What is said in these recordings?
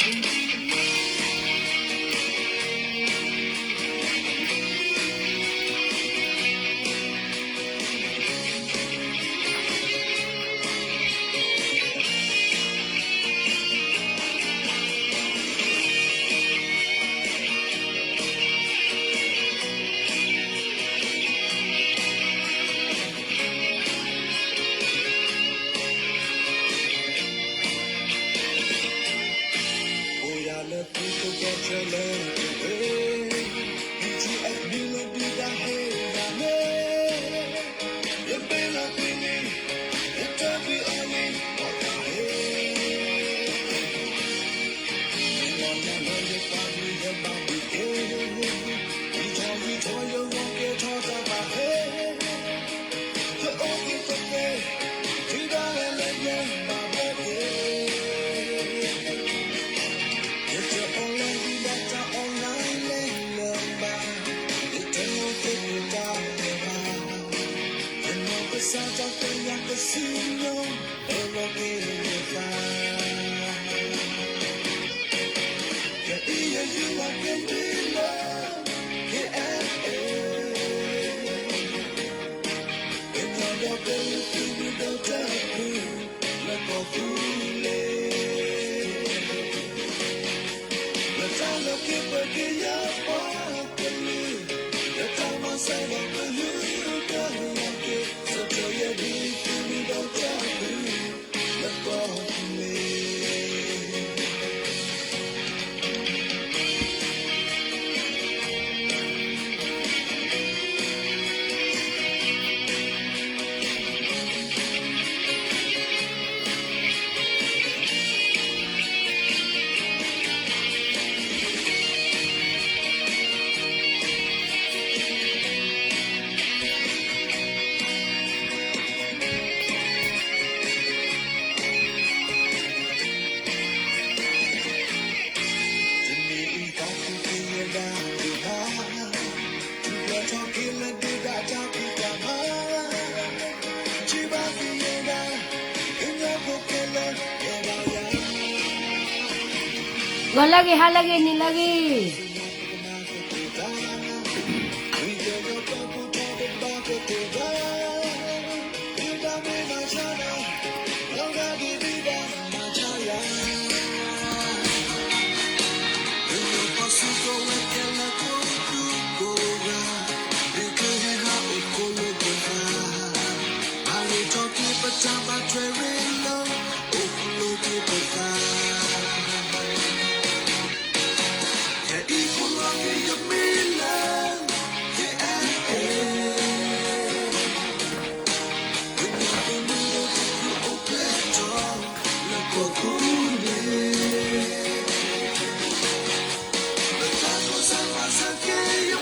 အိၣ်ယၤလၢသုတကီၢ်ချၢလၢတဂ့ၤ, B G F မံၤလၢဒုၣ်ဒါဟ့ၣ်ယၤန့ၣ်, ယမ့ၢ်လၢသုန့ၣ်, ယတၢ်ကွံအီၤန့ၣ် အီၣ်တၢ်ဟ့ၣ်, မ့ၢ်လီၤလၢယသးန့ၣ်ယဘၣ်ဒုးက့ၤ, ယထီၣ်ယထီၣ်ယဂီၢ်ကဲထီၣ်တၢ်ဘၣ်ဟ့ၣ် ယအိၣ်က့ၤပသ့, တုၤဒၣ်လဲာ်လၢယဘၣ်ဘၣ်က့ၤ, ယတအီၣ်လၢဒုၣ်ဒါတၢ်အီၣ်လၢလဲၤလၢၤဘၣ်, ယတအီၣ်သ့ၣ်တၢ်လၢၤဘၣ်, ယနီၢ်ကစၢ်တၢ်ခွဲးယာ်ကစံၣ်ညီၣ်, အိၣ်လီၤက့ၤယသး ယအံၤယယုၢ်လီၤက့ၤတုၤလၢ K N A, ကညီဒီကလုာ်သုးမုၢ်ဒိၣ်တၢ်ဖုး လၢကီၢ်သူလ့ၤ, လၢတၢ်လီၢ်က့ၤပှၤကညီပှၤကလုာ်, လၢတၢ်မၤစၢၤဒီးကလုာ်ကညီက့ၤ, ဆၢထၢၣ်ယဲဒ်သုးမုၢ်ဒိၣ်တၢ်ဖုး လၢကီၢ်သူလ့ၤ တနံၤအံၤသးခုက့ၤယဲဒၣ်ဒိၣ်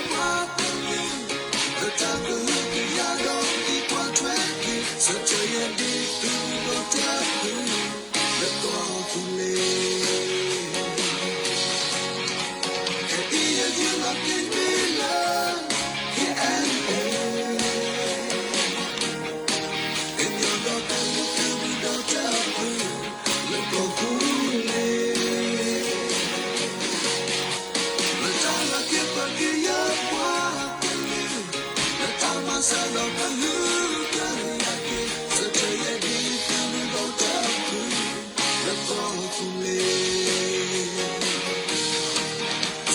မး, ထူးပှဲၤထီၣ်က့ၤလၢဒုၣ်ဒါတၢ်ဖံးတၢ်မၤ, ထံၣ်ဘၣ်က့ၤယဲဒၣ် ကညီဖိခဲလၢာ်အဲၣ်ဘၣ်ယၤ, ဂီၤလၢအဂ့ၤ ဟါလၢအဂ့ၤ နံၤလၢအဂ့ၤ ဂီၤလၢအဂ့ၤ ဟါလၢအဂ့ၤ နံၤလၢအဂ့ၤနီၤ, တနံၤညါဟဲနီၤစၢ်တစဲး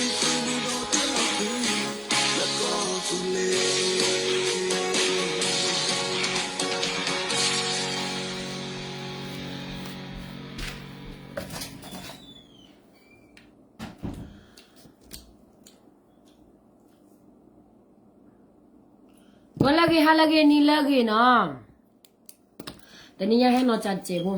ဖိ ဂီၤလၢအဂ့ၤ ဟါလၢအဂ့ၤ နံၤလၢအဂ့ၤနီၤ, တနံၤညါဟဲနီၤစၢ်တစဲးဖိ,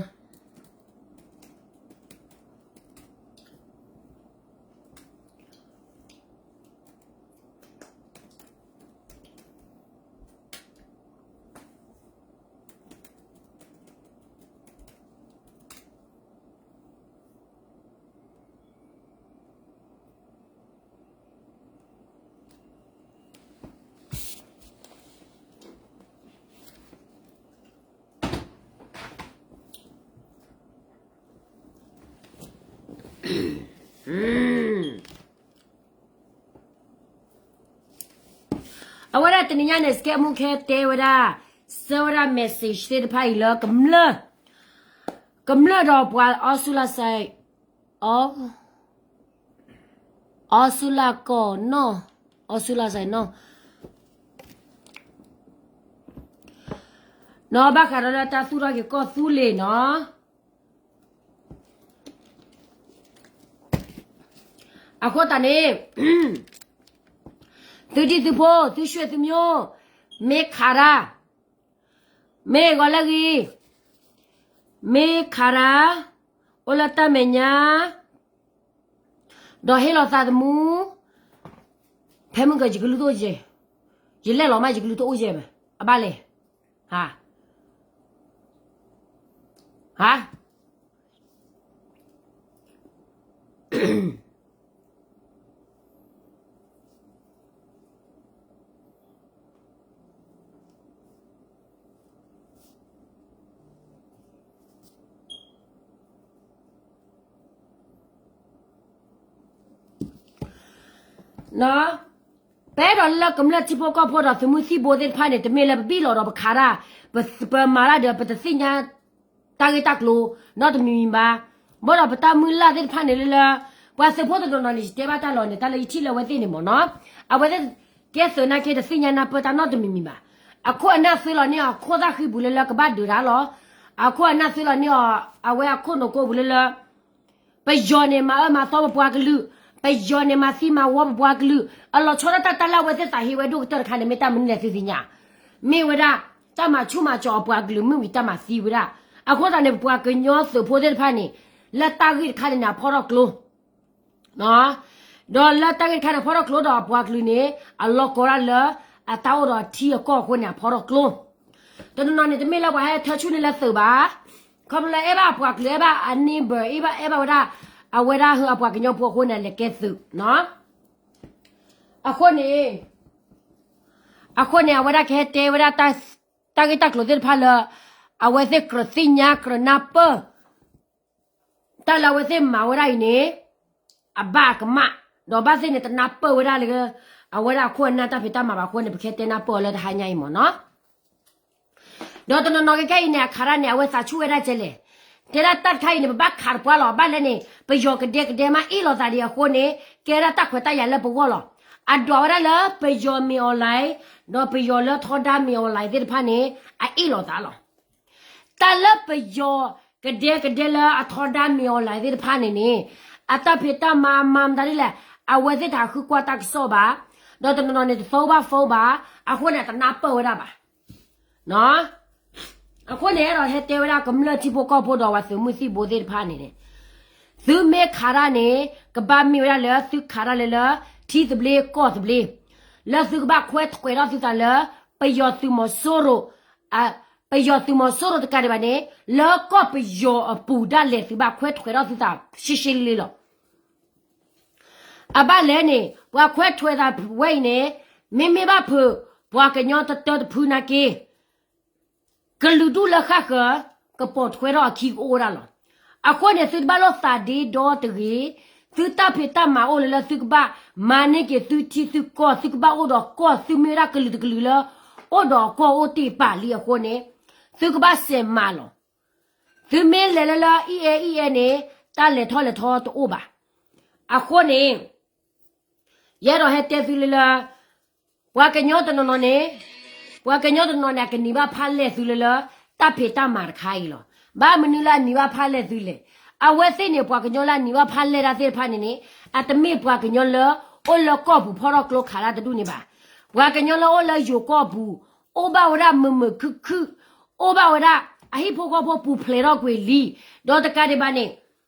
အဝဲဒၣ်တနံၤညါန့ၣ် စကဲမူခဲတဲဝဲဒၣ်, ဆှၢဝဲဒၣ် message သ့ၣ်တဖၣ်အံၤလၢ ကမျၢၢ်ဒီးပှၤအီစူလါစဲ, အီစူလါကီၢ်နီၣ်, အီစူလါစဲနီၣ်, နီၣ်ဘၣ်ဃးဒီးလၢတၢ်သူၣ်ထီၣ်က့ၤကီၢ်သူလ့ၤနီၣ်. အဃိသတးန့ၣ် သုဒံသုဖိ သုဆွေသုမျိုး, မ့ၢ်ခးတၢ်, မ့ၢ်ဂီၤလၢအဂ့ၤ, မ့ၢ်ခးတၢ်, အိၣ်လၢတၢ်မဲာ်ညါ, ဒီးဟ့ၣ်လီၤသးသမူ, ဖဲမုၢ်က ယကလုၢ်တအိၣ်ယဲၢ်, ယလဲၤလီၤမး ယကလုၢ်တအိၣ်ယဲၢ်မး, အဘၣ်လဲၣ်, ဟါ ဟါ ပအဲၣ်ဒိးလၢကမျၢၢ်ထံဖိကီၢ်ဖိဒီးသုးမုၢ်သံၣ်ဘိသ့ၣ်တဖၣ်န့ၣ် တမ့ၢ်လၢပဘံၣ်လီၤဒီးပခးတၢ်, ပမၤတၢ်ဒီးပတသ့ၣ်ညါတၢ်ဂ့ၢ်တၢ်ကျိၤနီတမံၤမံၤဘၣ်. ဘၣ်ဒီးပတၢ်မုၢ်လၢ်သ့ၣ်တဖၣ်န့ၣ်လၢလၢ ပှၤသုးဖိတနီၤနီၤန့ၣ် ယတဲဘၣ်တၢ်လီၤန့ၣ် တၢ်လၢယထံၣ်လၢအဝဲသ့ၣ်န့ၣ်မ့ၢ်နီၤ, အဝဲသ့ၣ်ကဲသုးနာ်က့တသ့ၣ်ညါနၢ်ပၢၢ်တၢ်နီတမံၤမံၤဘၣ်. အခိၣ်အနၢ်သုလီၤန့ၢ်အီၤ ခိၣ်သၣ်ဃံပူၤလၢလၢကဘၣ်ဒုးတၢ်လီၤ. အခိၣ်အနၢ်သုလီၤန့ၢ်အီၤ အဝဲအခိၣ်နူာ်ကိပူၤလၢလၢ ပယီၤန့ၣ်မၤအၢမၤသီပပှၤကလုာ်, ပယီၤန့ၣ်မၤသံမၤဝီပပှၤကလုာ်, အလီၤဆီဒၣ်တၢ်တၢ်လၢအဝဲသ့ၣ်သးဟ့ဝဲဒိၣ်ကတၢၢ်တခါန့ၣ် မ့ၢ်တၢ်မနုၤလဲၣ်သုသ့ၣ်ညါ, မ့ၢ်ဝဲဒၣ် တၢ်မၤဆူၣ်မၤစီၤအပှၤကလုာ် မုၢ်ဝံၤတၢ်မၤသံဝဲဒၣ်. အဃိသတးန့ၣ် ပပှၤကညီသုးဖိသ့ၣ်တဖၣ်န့ၣ် လၢတၢ်ဂ့ၢ်တခါန့ၣ်န့ၣ် အဖီထီၣ်ကျိ ဒီးလၢတၢ်ဂ့ၢ်တခါန့ၣ် အဖီထီၣ်ကျိဒီးအပှၤကလုာ်န့ၣ် အလီၤကီရၣ်လၢ အတၢ်အိၣ်ဒီးထံအကီၢ်အဃိန့ၣ် အဖီထီၣ်ကျိ. တနီၤနီၤန့ၣ် တမ့ၢ်လၢပှၤဟဲထၢဆူၣ်န့ၢ်လၢသုးဘၣ်. ခီဖျိလၢအဲၣ်ဘၣ်အပှၤကလုာ် အဲၣ်ဘၣ်အ neighbor, အဲၣ်ဘၣ် အဲၣ်ဘၣ်ဝဲဒၣ် အဝဲဒၣ်ဟၢအပှၤကညီဖိအဃိန့ၣ် လဲၤကဲသုး. အဃိန့ၣ် အဃိန့ၣ် အဝဲဒၣ်ကဟဲတဲဝဲဒၣ် တၢ်ဂ့ၢ်တၢ်ကျိၤသ့ၣ်တဖၣ်လၢ အဝဲသ့ၣ်ကြၢးသ့ၣ်ညါကြၢးနၢ်ပၢၢ် တၢ်လၢအဝဲသ့ၣ်မၤဝဲဒၣ်အံၤန့ၣ် အဘၣ်အကမၣ်, ဒီးဘၣ်သ့ၣ်န့ၣ် တနၢ်ပၢၢ်ဝဲဒၣ်လၢ အဝဲဒၣ်အခိၣ်အနၢ်တၢ်ဖံးတၢ်မၤဘၣ်အဃိန့ၣ် ပကဟဲတဲနၢ်ပၢၢ်အီၤလၢတဟါညါအံၤမ့ၢ်နီၤ. ဒီးတနီၤနီၤကဲကဲအံၤန့ၣ် အခးတၢ်န့ၣ် အဝဲသးဆူၣ်ဝဲဒၣ်ကဲလဲၣ်. တဲဒၣ်တၢ်တခါအံၤန့ၣ် ပဘၣ်ခးတပှၢ်လီၤ. ဘၣ်လဲၣ်န့ၣ် ပယီၤကဒဲကဒဲမးအ့ၣ်လိာ်သးဒံးအဃိန့ၣ် ကဲဒၣ်တၢ်ခွဲးတၢ်ယာ်လၢပဂီၢ်လီၤ. အဒွးဝဲဒၣ်လၢပယီၤမ့ၢ် online ဒီးပယီၤလၢထီဒါမ့ၢ် online သ့ၣ်တဖၣ်န့ၣ် အအ့ၣ်လိာ်သးလီၤ. တၢ်လၢပယီၤကဒဲကဒဲလၢအထီဒါမ့ၢ် online သ့ၣ်တဖၣ်န့ၣ်န့ၣ် အတၢ်ဖံးတၢ်မၤမၤမတၤဒ်လဲၣ်, အဝဲသ့ၣ်တဟးဃုကွၢ်တၢ်ကစီၣ်ဘၣ်, ဒီးတနီၤနီၤန့ၣ် တ follow ဘၣ် follow ဘၣ်, အဃိန့ၣ် အတနၢ်ပၢၢ်ဝဲဒၣ်ဘၣ်. အဃိန့ၣ် အဲၣ်ဒိးဟဲတဲဝဲဒၣ်ကမျၢၢ်ထံဖိကီၢ်ဖိဒီးပှၤသုးမုၢ်သံၣ်ဘိသ့ၣ်တဖၣ်န့ၣ်န့ၣ်, သုမ့ၢ်ခးတၢ်န့ၣ် ကဘၣ်မ့ၢ်ဝဲဒၣ်လၢသုခးတၢ်လၢလၢ ထံသဘျ့ကီၢ်သဘျ့, လၢသုကဘၣ်ခွဲးထွဲးထီၣ်သုသးလၢ ပယီၤသုးမီၤစိရိၤ ပယီၤသုးမီၤစိရိၤတကးဒံးဘၣ်န့ၣ် လၢကီၢ်ပယီၤအပူၤဒၣ်လဲာ် သုဘၣ်ခွဲးထွဲးထီၣ်သုသးရှဲရှဲလံလံလီၤ. အဘၣ်လဲၣ်န့ၣ် ပှၤခွဲးထွဲးသးဝဲအံၤန့ၣ် မ့မ့ၢ်ဘၣ်ဖုး ပှၤကညီတတၢတဖုနာ်က့ ကလုာ်ဒူၣ်လၢဃၣ်ဃၢၤ ကပိာ်ထွဲထီၣ်အခံကအိၣ်ဝဲဒၣ်လီၤ. အဃိန့ၣ် သုတဘၣ်လိၣ်သးဒ့ဒီတဂ့ၤ, သုတၢ်ဖံးတၢ်မၤအိၣ်လၢလၢသုကဘၣ်မၤန့ၢ်က့ၤသုထံသုကီၢ်, သုကဘၣ်အိၣ်ဒီးကီၢ်, သုမ့ၢ်ဝဲဒၣ်ကလုာ်တကလုာ်လၢ အိၣ်ဒီးကီၢ်အိၣ်တ့ၢ်ပာ်လံအဃိန့ၣ် သုကဘၣ်စဲးမၤလီၤ. သုမ့ၢ်လဲၤလၢလၢအံၤအဲအံၤအဲန့ၣ် တၢ်လဲၤထီၣ်လဲၤထီတအိၣ်ဘၣ်. အဃိန့ၣ် ယအဲၣ်ဒိးဟဲတဲသုလၢလၢ ပှၤကညီတနီၤနီၤန့ၣ်, ပှၤကညီတနီၤန့ၣ် အကနံၤဘၣ်ဖးလဲၢ်သုလၢလၢ တၢ်ဖံးတၢ်မၤတခါအံၤလီၤ. ဘၣ်မနုၤလၢအနံၤဘၣ်ဖးလဲၢ်သုလဲၣ်. အဝဲသ့ၣ်န့ၣ် ပှၤကညီလၢအနံၤဘၣ်ဖးလဲၢ်တၢ်သ့ၣ်တဖၣ်န့ၣ်န့ၣ် အတမ့ၢ်ပှၤကညီလၢ အိၣ်လၢကီၢ်ပူၤဖီၣ်ထီၣ်ကျိခးတၢ်တဒူၣ်န့ၣ်ဘၣ်. ပှၤကညီလၢအိၣ်လၢယိၤကီၢ်ပူၤ, အိၣ်ဘၣ်ဝဲဒၣ်မုာ်မုာ်ခုၣ်ခုၣ်, အိၣ်ဘၣ်ဝဲဒၣ် အဟံၣ်ဖိဃီဖိပူၤဖျဲးထီၣ်ကွံာ်လံ, ဒီးတကးဒံးဘၣ်န့ၣ်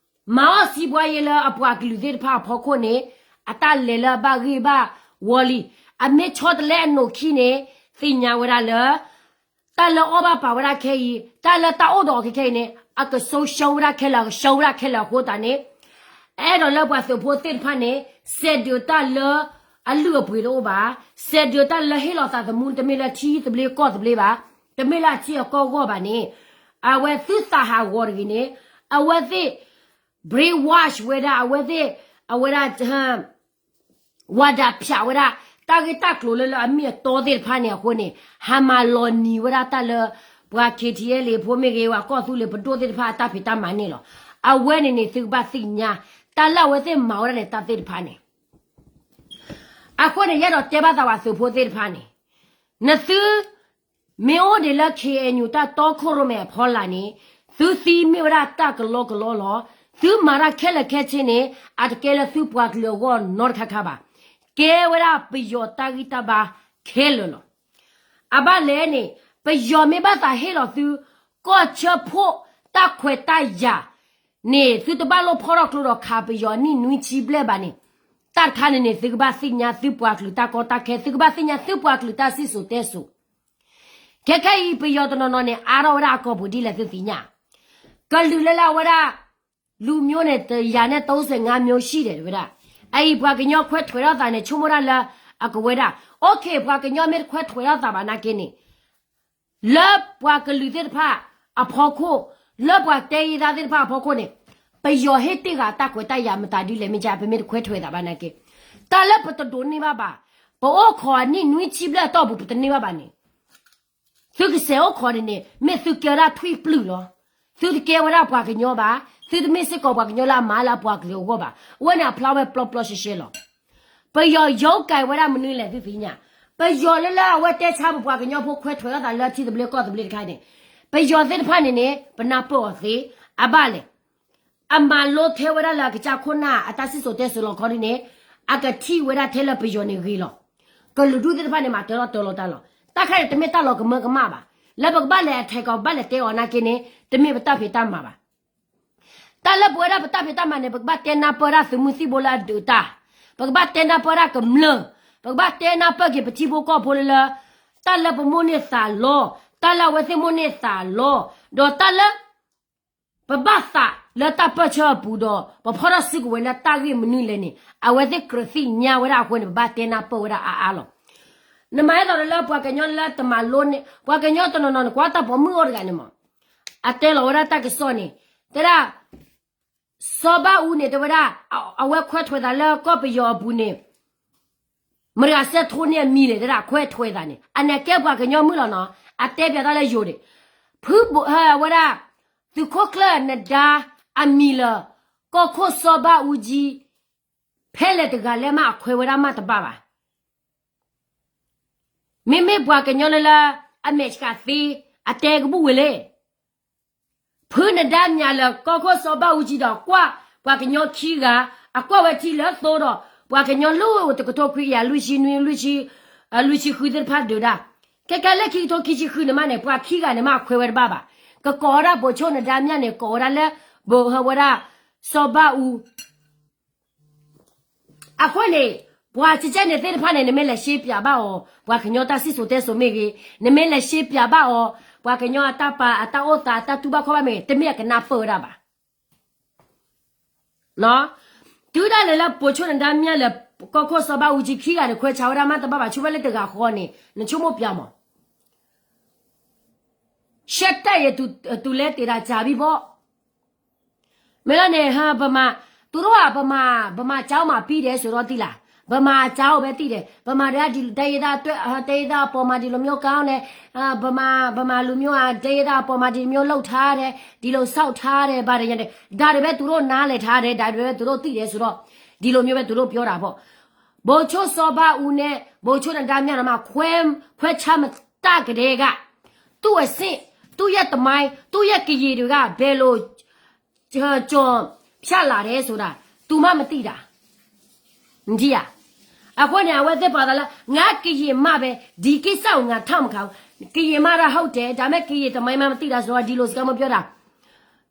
မၤအီၣ်စံးပှၤယဲလၢအပှၤကလုာ်သ့ၣ်တဖၣ်အဖီခိၣ်န့ၣ် အတၢ်လဲၤလၢအဘၣ်ဂ့ၢ်ဘၣ်ဝီလံ. အမ့ၢ်ဆီတလဲအနိၣ်ခံန့ၣ် သ့ၣ်ညါဝဲဒၣ်လၢ တၢ်လၢအီၣ်ဘၣ်ပာ်ဝဲဒၣ်ခဲအံၤ, တၢ်လၢတၢ်အိၣ်ဒီးအီၤခဲခဲအံၤန့ၣ် အကဆှီဝဲဒၣ်ခဲလၢာ်, အကဆှီဝဲဒၣ်ခဲလၢာ်အဃိသတးန့ၣ် အဲၣ်ဒိးလၢပှၤသုးဖိသ့ၣ်တဖၣ်န့ၣ် စဲးဒုးတၢ်လၢအလုၢ်အပှ့ၤတအိၣ်ဘၣ်, စဲးဒုးတၢ်လၢဟ့ၣ်လီၤသးသမူ တမ့ၢ်လၢထံသဘျ့ကီၢ်သဘျ့ဘၣ်, တမ့ၢ်လၢအထံအကီၢ်အဂီၢ်ဘၣ်န့ၣ် အဝဲသုသးဟးဂီၤတဂ့ၤန့ၣ် အဝဲသ့ၣ် brainwash ဝဲဒၣ်အဝဲသ့ၣ်, အဝဲဒၣ် ဝါဒဖြန့်ဝဲဒၣ် တၢ်ဂ့ၢ်တၢ်ကျိၤလၢလၢအမ့ၢ်အတီသ့ၣ်တဖၣ်န့ၣ်အဃိန့ၣ် ဟးမၤလီၤနံၤဝဲဒၣ်တၢ်လၢ ပှၤ ခ့ထံအဲလ့ဖိမ့ၢ်ဂ့ၤ ပှၤကီၢ်သူလ့ၤပဒိၣ်သ့ၣ်တဖၣ်အတၢ်ဖံးတၢ်မၤန့ၣ်လီၤ. အဝဲန့ၣ်န့ၣ် သုကဘၣ်သ့ၣ်ညါ တၢ်လၢအဝဲသ့ၣ်မၤဝဲဒၣ်န့ၣ် တၢ်သ့ၣ်တဖၣ်န့ၣ် အဃိန့ၣ် ယအဲၣ်ဒိးတဲဘၣ်သးပှၤသုးဖိသ့ၣ်တဖၣ်န့ၣ် နသု မ့ၢ်အိၣ်ဒံးလၢ ခ့ၣ်အဲၣ်ယူၣ် တၢ်တီခိၣ်ရိၣ်မဲအဖီလာ်န့ၣ် သုသံမ့ၢ်ဝဲဒၣ်တၢ်ကလီကလီလီၤ. သုမၤတၢ်ခဲလၢာ်ခဲဆ့န့ၣ် အတကဲလၢသုပှၤကလုာ်အဂီၢ်နီတခါခါဘၣ်. ကဲဝဲဒၣ်ပယီၤတၢ်ဂံၢ်တၢ်ဘါခဲလၢာ်လီၤ. အဘၣ်လဲၣ်န့ၣ် ပယီၤမ့ၢ်ဘၣ်သးဟ့ၣ်လီၤသု ကီၢ်ဆၢဖှိၣ်တၢ်ခွဲးတၢ်ယာ်န့ၣ် သုတဘၣ်လိၣ်ဖီၣ်ထီၣ်ကျိဒီးခးပယီၤနံၣ်နွံဆံဘျဲၣ်ဘၣ်န့ၣ် တၢ်တခါန့ၣ်န့ၣ် သုကဘၣ်သ့ၣ်ညါ သုပှၤကလုာ်တၢ်ကီတၢ်ခဲ သုကဘၣ်သ့ၣ်ညါ သုပှၤကလုာ်တၢ်စံၣ်စိၤတဲစိၤ. ခဲခဲအံၤ ပယီၤတနီၤနီၤန့ၣ် အါထီၣ်ဝဲဒၣ်အကီၢ်ပူၤဒ်လဲၣ်သုသ့ၣ်ညါ ကလုာ်လၢလၢအဝဲဒၣ် လူမျိုးန့ၣ် တစ်ရာနဲ့သုံးဆယ့်ငါးမျိုးရှိတယ် တဲဝဲဒၣ်. အအံၤပှၤကညီခွဲးထွဲးထီၣ်သးန့ၣ် ဆိကမိၣ်ဒၣ်လၢအကဝဲဒၣ် okay ပှၤကညီမ့ၢ်တခွဲးထွဲးထီၣ်သးဘၣ်နာ်က့န့ၣ် လၢပှၤကလုာ်သ့ၣ်တဖၣ်အဖီခိၣ် လၢပှၤတဲယံသးသ့ၣ်တဖၣ်အဖီခိၣ်န့ၣ် ပယီၤဟ့ၣ်တ့ၢ်ဃာ်တၢ်ခွဲးတၢ်ယာ်မတၤဒ်လဲၣ် မ့ၢ်ကပမ့ၢ်တခွဲးထွဲးသးဘၣ်နာ်က့ တၢ်လၢပတဒိးန့ၢ်ဘၣ်ဘၣ် ပအိၣ်ခိးနံၣ်နွံဆံဘျဲၣ်အတီၢ်ပူၤ ပတန့ၢ်ဘၣ်ဘၣ်န့ၣ် သုကစဲးအိၣ်ခိးန့ၣ်န့ၣ် မ့ၢ်သုကဲဝဲဒၣ်ထွံၣ်ပျုၢ်လီၤ. သုတကဲဝဲဒၣ်ပှၤကညီဘၣ်. သုတမ့ၢ်စ့ၢ်ကီးပှၤကညီလၢအမၤလၢအပှၤကလုာ်အဂီၢ်ဘၣ်. အဝဲန့ၣ်အဖျါဝဲပျီပျီရှဲရှဲလီၤ. ပယီၤယိကဲဝဲဒၣ်မနုၤလဲၣ်သုသ့ၣ်ညါ. ပယီၤလၢလၢအဝဲတဲဆါပပှၤကညီဖိခွဲးထွဲးထီၣ်သးလၢထံသဘျ့ကီၢ်သဘျ့တခါအံၤန့ၣ် ပယီၤသ့ၣ်တဖၣ်န့ၣ်န့ၣ် ပနၢ်ပၢၢ်အီၤသ့ အဘၣ်လဲၣ် အမၤလိထဲဝဲဒၣ်လၢအကစၢ်ခိၣ်နၢ်အတၢ်စံၣ်စိၤတဲစိၤလီၤခီဒ်န့ၣ် အကထံၣ်ဝဲဒၣ်ထဲလၢပယီၤန့ၣ်ဂ့ၤလီၤ. ကလုာ်ဒူၣ်သ့ၣ်တဖၣ်န့ၣ် မၤတၢထီၣ်တၢလီၤတၢ်လီၤ. တၢ်ခါန့ၣ် တမ့ၢ်တၢ်လီၤကမၢကမၣ်ဘၣ်. လၢပကဘၣ်လဲၤအထဲကီး ပဘၣ်လဲၤတဲအီၤနာ်က့န့ၣ် တမ့ၢ်ပတၢ်ဖံးတၢ်မၤဘၣ်. တၢ်လၢပဝဲဒၣ်ပတၢ်ဖံးတၢ်မၤန့ၣ် ပကဘၣ်တဲနၢ်ပၢၢ်ဒၣ်သုးမုၢ်သံၣ်ဘိလၢအဒုးတၢ်, ပကဘၣ်တဲနၢ်ပၢၢ်ဒၣ်ကမျၢၢ်, ပကဘၣ်တဲနၢ်ပၢၢ်က့ၤပထံဖိကီၢ်ဖိလၢလၢ တၢ်လၢပမိၣ်န့ၢ်သးလီ, တၢ်လၢအဝဲသ့ၣ်မိၣ်န့ၢ်သးလီ, ဒီးတၢ်လၢ ပဘၣ်သးလၢတၢ်ပၢၢ်ဆၢအပူၤဒီး ပဖီၣ်ထီၣ်စုကဝဲၤလၢတၢ်ဂ့ၢ်မနုၤလဲၣ်န့ၣ် အဝဲသ့ၣ်ကြၢးသ့ၣ်ညါဝဲဒၣ်အဃိန့ၣ် ပဘၣ်တဲနၢ်ပၢၢ်ဝဲဒၣ်အါအါလီၤ. နမၤဟဲသိးလၢပှၤကညီလၢတမၤလိန့ၣ် ပှၤကညီတနီၤနီၤန့ၣ် ကွၢ်တၢ်ပိာ်မုၣ်အိၣ်တဂၤန့ၣ်မး, အတဲလီၤဝဲဒၣ်တၢ်ကစီၣ်န့ၣ်, တဲဒၣ် စီၤဘၣ်အူန့ၣ် တဲဝဲဒၣ် အဝဲခွဲးထွဲးသးလၢကီၢ်ပယီၤအပူၤန့ၣ် မတၤဂၤစဲးထိန့ၢ်အမံၤလဲၣ် တဲဒၣ်ခွဲးထွဲးသးန့ၣ် အန့ၣ်ကဲပှၤကညီမုၣ်လီၤနီၤ, အတဲပၠးတၢ်လၢယိၤန့ၣ်, ဖုဘိးဟဲဝဲဒၣ် သုးခိၣ်ကျၢၢ်နဒါအမံၤလၢ ကီၢ်ခိၣ်စီၤဘၣ်အူကၠံ ဖဲလဲၣ်တဂၤလဲၣ်မးအခွဲးဝဲဒၣ်မးတဘၣ်ဘၣ်. မ့မ့ၢ်ပှၤကညီလၢလၢ အမဲာ်ဆှးသ့ အတဲကဘူၣ်ဝဲလဲၣ် ဖုနဒါမၠးလၢ ကီၢ်ခိၣ်စီၤဘၣ်အူကၠံဒီးကွၢ် ပှၤကညီခံဂၤ အကွၢ်ဝဲထံလၢသိဒီး ပှၤကညီလၢတကထိခွံကယၤလွံၢ်ဆံနွံ လွံၢ်ဆံဃုသ့ၣ်တဖၣ်ဒုးဒၣ်, ကဲကဲလၢခံကထိခံဆံဃုန့ၣ်မးန့ၣ် ပှၤခံဂၤန့ၣ်မးအခွဲးဝဲတဘၣ်ဘၣ်. ကကိးဝဲဒၣ်ပိာ်ဆိၣ်နဒါမၠးန့ၣ် ကိးဝဲဒၣ်လၢ ဘိးဟဲဝဲဒၣ် စီၤဘၣ်အူ အဃိန့ၣ် ပှၤကကဲန့ၣ်သ့ၣ်တဖၣ်န့ၣ် နမ့ၢ်လဲၤရှဲပၠးဘၣ်အီၤ ပှၤကညီတၢ်စံၣ်စိၤတဲစိၤမ့ၢ်ဂ့ၤ, နမ့ၢ်လဲၤရှဲပၠးဘၣ်အီၤ ပှၤကညီအတၢ်ပာ်အတၢ်အိၣ်သးအတၢ်တူၢ်ဘၣ်ခီၣ်ဘၣ်မ့ၢ်ဂ့ၤ တမ့ၢ်အကနၢ်ပၢၢ်ဝဲဒၣ်ဘၣ်. တုၤဒၣ်လဲာ်လၢပိာ်ဆိၣ်နဒါမၠးလၢ ကီၢ်ခိၣ်စီၤဘၣ်အူကၠံခံဂၤန့ၣ် ခွဲးဆါဝဲဒၣ်မးတဘၣ်ဘၣ် ဆိဝဲလၢတဂၤဃီန့ၣ် နဆိကမိၣ်ပၠးမး ရှဲတဲာ်ယဲ တုၤလဲၤတ့ၢ်ဒၣ်ကၠးဘံဘီ မ့ၢ်လီၤန့ၣ် ဟ ဗမာ, သူတို့က ဗမာ, ဗမာကျောင်းမှာ ပြီးတယ်ဆိုတော့ သိလား, ဗမာကျောင်းပဲ သိတယ်, ဗမာတွေက ဒီတိုင်းရင်းသားအတွက် တိုင်းရင်းသားအပေါ်မှာ ဒီလိုမျိုးကောင်းတယ်, ဗမာ, ဗမာလူမျိုးက တိုင်းရင်းသားအပေါ်မှာ ဒီလိုမျိုးလုပ်ထားတယ်, ဒီလိုဆောက်ထားတယ် ဘာညာတယ်, ဒါတွေပဲ သူတို့နားလည်ထားတယ်, ဒါတွေပဲ သူတို့သိတယ်ဆိုတော့ ဒီလိုမျိုးပဲ သူတို့ပြောတာပေါ့. ဗိုလ်ချုပ်စောဘဦးနဲ့ ဗိုလ်ချုပ်နဒါမြတ်နော်မှ ခွဲ, ခွဲခြားမတတ်ကတည်းက သူ့အဆင့်, သူ့ရဲ့သမိုင်း, သူ့ရဲ့ကရင်တွေက ဘယ်လို ကျော်ဖြတ်လာတယ်ဆိုတာ သူမှမသိတာ. နထံၣ်ဧါ. အဃိန့ၣ် အဝဲသ့ၣ်ပာ်သးလၢ ငါကရင်မပဲ, ဒီကိစ္စကို ငါထောက်မခံဘူး. ကရင်မတော့ဟုတ်တယ်, ဒါပေမဲ့ ကရင်သမိုင်းမှ မသိတာဆိုတော့ ဒီလိုစကားမျိုးပြောတာ.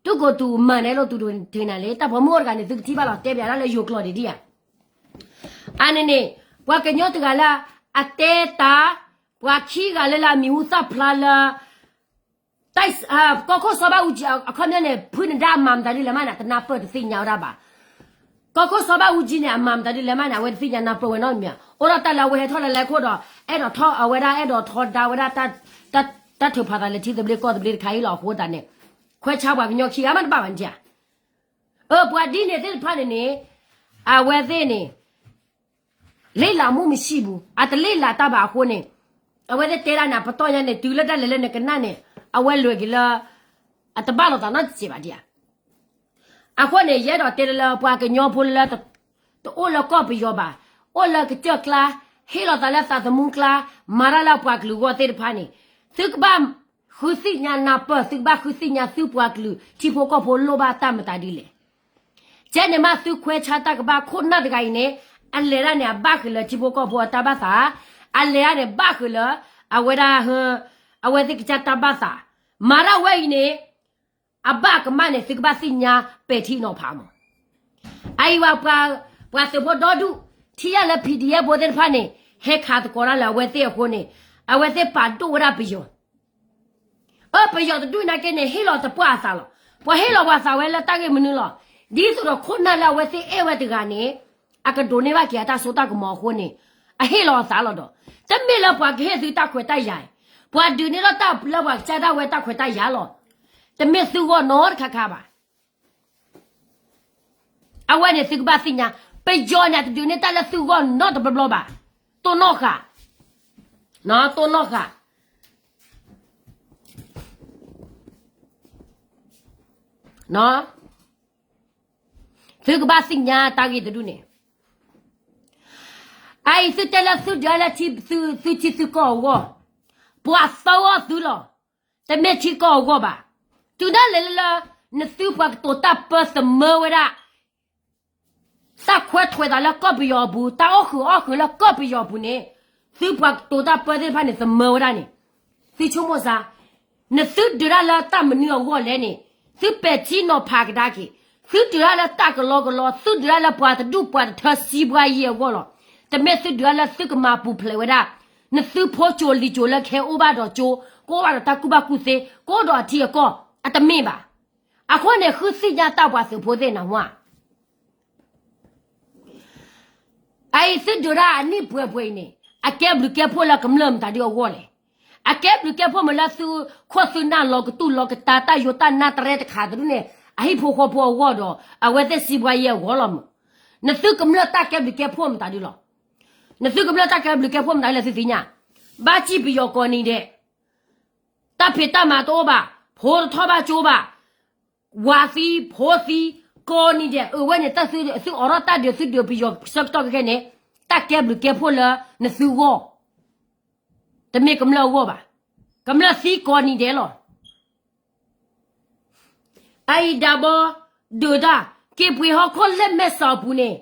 သူ့ကိုယ်သူမှန်တယ်လို့ သူထင်တာလေ. တၢ်ပိာ်မုၣ်အိၣ်တဂၤန့ၣ် သုကထံၣ်ဘၣ်လီၤ တဲပၠးတၢ်လၢယိၤကျိာ်ဒံးဧါ. အန့ၣ်န့ၣ် ပှၤကညီတဂၤလၢ အတဲတၢ်, ပှၤခံဂၤလၢလၢအမံၤဟူသၣ်ဖျါလၢ တၢ်, ကီၢ်ခိၣ်စီၤဘၣ်အူကၠံ အခီပညီန့ၣ် ဖုနဒါအမၤမတၤဒ်လဲၣ်မးန့ၣ် တနၢ်ပၢၢ်တသ့ၣ်ညါဝဲဒၣ်ဘၣ်. ကီၢ်ခိၣ်စီၤဘၣ်အူကၠံန့ၣ် အမၤမတၤဒ်လဲၣ်မးန့ၣ် အဝဲတသ့ၣ်ညါနၢ်ပၢၢ်ဝဲနီတမံၤ. အိၣ်ဒီးတၢ်လၢအဝဲဟဲထီၣ်လၢလဲၤခိၣ်ဒီး အဲၣ်ဒိးထီၣ်အဝဲဒၣ် အဲၣ်ဒိးထီဒါဝဲဒၣ် တၢ်ထုးဖးသးလၢထံသဘျ့ကီၢ်သဘျ့တခါအံၤလီၤ. အဃိသတးန့ၣ် ခွဲးဆါပှၤကညီခံဂၤမးတဘၣ်ဘၣ်န့ၣ်ဧါ. အၢ ပှၤဒ်န့ၣ်သ့ၣ်တဖၣ်န့ၣ်န့ၣ် အဝဲသ့ၣ်န့ၣ် လေ့လာမှုမရှိဘူး အတလေ့လာတတ်ဘၣ်အဃိန့ၣ် အဝဲသ့ၣ်တဲဒၣ်န့ၣ် ပတီၢ်ညါန့ၣ် တုၤလၢတၢ်လဲၤလၢနကနၣ်န့ၣ် အဝဲလဲၤက့ၤလၢ အတဘၣ်လိာ်သးနီတစဲးဘၣ်ဒံးဧါ. အဃိန့ၣ် ယအဲၣ်ဒိးတဲလၢပှၤကညီဖိလၢ တအိၣ်လၢကီၢ်ပယီၤဘၣ်, အိၣ်လၢကစၢၢ်ကျါ, ဟ့ၣ်လီၤသးလၢသးသမူကျါ, မၤတၢ်လၢပှၤကလုာ်အဂီၢ်သ့ၣ်တဖၣ်န့ၣ်, သုကဘၣ်ဃုသ့ၣ်ညါနၢ်ပၢၢ်, သုကဘၣ်ဃုသ့ၣ်ညါသုပှၤကလုာ်ထံဖိကီၢ်ဖိလိၣ်ဘၣ်တၢ်မတၤဒ်လဲၣ်. ကဲန့ၣ်မးသုခွဲးဆါတၢ်ကဘၣ်ခိၣ်နၢ်တဂၤအံၤန့ၣ်, အလဲၤဒၣ်န့ၣ် အဘၣ်ဃုာ်လၢထံဖိကီၢ်ဖိအတၢ်ဘၣ်သး, အလဲၤဒၣ်န့ၣ် ဘၣ်ဃုာ်လၢ အဝဲဒၣ် အဝဲသ့ၣ်ကစၢ်တၢ်ဘၣ်သး, မၤတၢ်ဝဲအံၤန့ၣ် အဘၣ်ကမၣ်န့ၣ် သုကဘၣ်သ့ၣ်ညါပဲာ်ထံနီၤဖးမး. အအံၤဝဲ ပှၤသုးဖိဒီဒူၣ် ထံၣ်ယၢ်လၢ PDF ဖိသ့ၣ်တဖၣ်န့ၣ် ဟဲခးသကိးတၢ်လၢအဝဲသ့ၣ်အဃိန့ၣ်, အဝဲသ့ၣ်ပာ်ဒိၣ်ဝဲဒၣ်ပယီၤ. အၢ ပယီၤတဒူၣ်နာ်က့န့ၣ် ဟ့ၣ်လီၤသပှၢ်အသးလီၤ. ပှၤဟ့ၣ်လီၤပှၤသးဝဲလၢတၢ်ဂ့ၢ်မနုၤလီၤ. ဒ်သိးဒီးခိၣ်နၢ်လၢအဝဲသ့ၣ်အဲၣ်ဝဲတဂၤန့ၣ် အကဒိးန့ၢ်ဘၣ်က့ၤအတၢ်စိတၢ်ကမီၤအဃိန့ၣ်, အဟ့ၣ်လီၤအသးလီၤဒီး, တမ့ၢ်လၢပှၤကဟ့ၣ်သုတၢ်ခွဲးတၢ်ယာ်, ပှၤဒုးန့ၢ်ထီၣ်တၢ်လၢပှၤကစၢ်ဒၣ်ဝဲတၢ်ခွဲးတၢ်ယာ်လီၤ. တမ့ၢ်သုဂီၢ်နီတခါခါဘၣ်. အဝဲန့ၣ်သုကဘၣ်သ့ၣ်ညါ, ပယီၤန့ၣ် အတဒုးန့ၢ်တၢ်လၢသုဂီၢ်နီတဘျီဘျီဘၣ်. တိၢ်နီၣ်ဃာ်, တိၢ်နီၣ်ဃာ်, သုကဘၣ်သ့ၣ်ညါတၢ်ဂ့ၢ်တဒူၣ်န့ၣ်. အအံၤသုတဲလၢသုဒုးလၢသုထံသုကီၢ်အဂီၢ်, ပှၤသၢဂီၢ်သုလီၤ. တမ့ၢ်ထံကီၢ်အဂီၢ်ဘၣ်. တုၤဒၣ်လဲာ်လၢ နသုပှၤကတိၤတၢ်ပၢသမၢဝဲဒၣ် တၢ်ခွဲးထွဲသးလၢကီၢ်ပယီၤအပူၤ, တၢ်အိၣ်ဃုာ်အီၣ်ဃုာ်လၢကီၢ်ပယီၤအပူၤန့ၣ်, သုပှၤကတိၤတၢ်ပၢသ့ၣ်တဖၣ်န့ၣ် သမၢဝဲဒၣ်န့ၣ်, သုဆိကမိၣ်စါ, နသုဒုးတၢ်လၢတၢ်မနုၤအဂီၢ်လဲၣ်န့ၣ်, သုပဲာ်ထံနီၤဖးကဒါက့ၤ, သုဒုးတၢ်လၢတၢ်ကလီကလီ, သုဒုးတၢ်လၢပှၤတဒူၣ်ပှၤတထၢစံးပှၤယဲၢ်အဂီၢ်လီၤ. တမ့ၢ်သုဒုးတၢ်လၢသုကမၤပူၤဖျဲးဝဲဒၣ် နသုဖိကၠိလံာ်ကၠိလၢကဟဲအိၣ်ဘၣ်ဒီးကၠိ, ကအိၣ်ဘၣ်ဒီးတၢ်ကူၣ်ဘၣ်ကူၣ်သ့, ကအိၣ်ဒီးအထံအကီၢ်, အတမ့ၢ်ဘၣ်. အဃိန့ၣ် ဃုသ့ၣ်ညါတၢ်ပှၤသုးဖိသ့ၣ်နၤဝါ အအံၤသုဒုးတၢ်အနံၣ်ပှဲၤပှဲၤအံၤန့ၣ်, အကဲဘျုးကဲဖှိၣ်လၢကမျၢၢ်မတၤဒုအဂီၢ်လဲၣ်. အကဲဘျုးကဲဖှိၣ်မးလၢသုခိၣ်သုနၢ်လီၤကတူၢ်လီၤကတာ်တၢ်ယိးတၢ်နါတရဲတခါတဒူၣ်န့ၣ်, အဟံၣ်ဖိဃီဖိအဂီၢ်ဒီး အဝဲသ့ၣ်စံးပှၤယဲၢ်အဂီၢ်လီၤမး. နသုကမျၢၢ်တၢ်ကဲဘျုးကဲဖှိၣ်မတၤဒုလီၤ. နသုကမျၢၢ်တၢ်ကဲဘျုးကဲဖှိၣ်မတၤဒ်လဲၣ်သုသ့ၣ်ညါ, ဘၣ်စံၣ်ပယီၤကိးနံၤဒဲး, တၢ်ဖံးတၢ်မၤတအိၣ်ဘၣ်, ဖိတထီၣ်ဘၣ်ကၠိဘၣ်, ဝၤသံ, ဖိသံ, ကိးနံၤဒဲး, အဝဲန့ၣ်တၢ်သုအိးထီၣ်တၢ်ဒုးသုဒုးပယီၤဆၢကတီၢ်ခဲခဲန့ၣ်, တၢ်ကဲဘျုးကဲဖှိၣ်လၢနသုဂီၢ်, တမ့ၢ်ကမျၢၢ်အဂီၢ်ဘၣ်. ကမျၢၢ်သံကိးနံၤဒဲးလီၤ. အအံၤဒၣ်ဘီ, ဒုးတၢ်, က့ၤပှ့ၤဟီၣ်ခိၣ်လၢမဲာ်စီၣ်အပူၤန့ၣ်,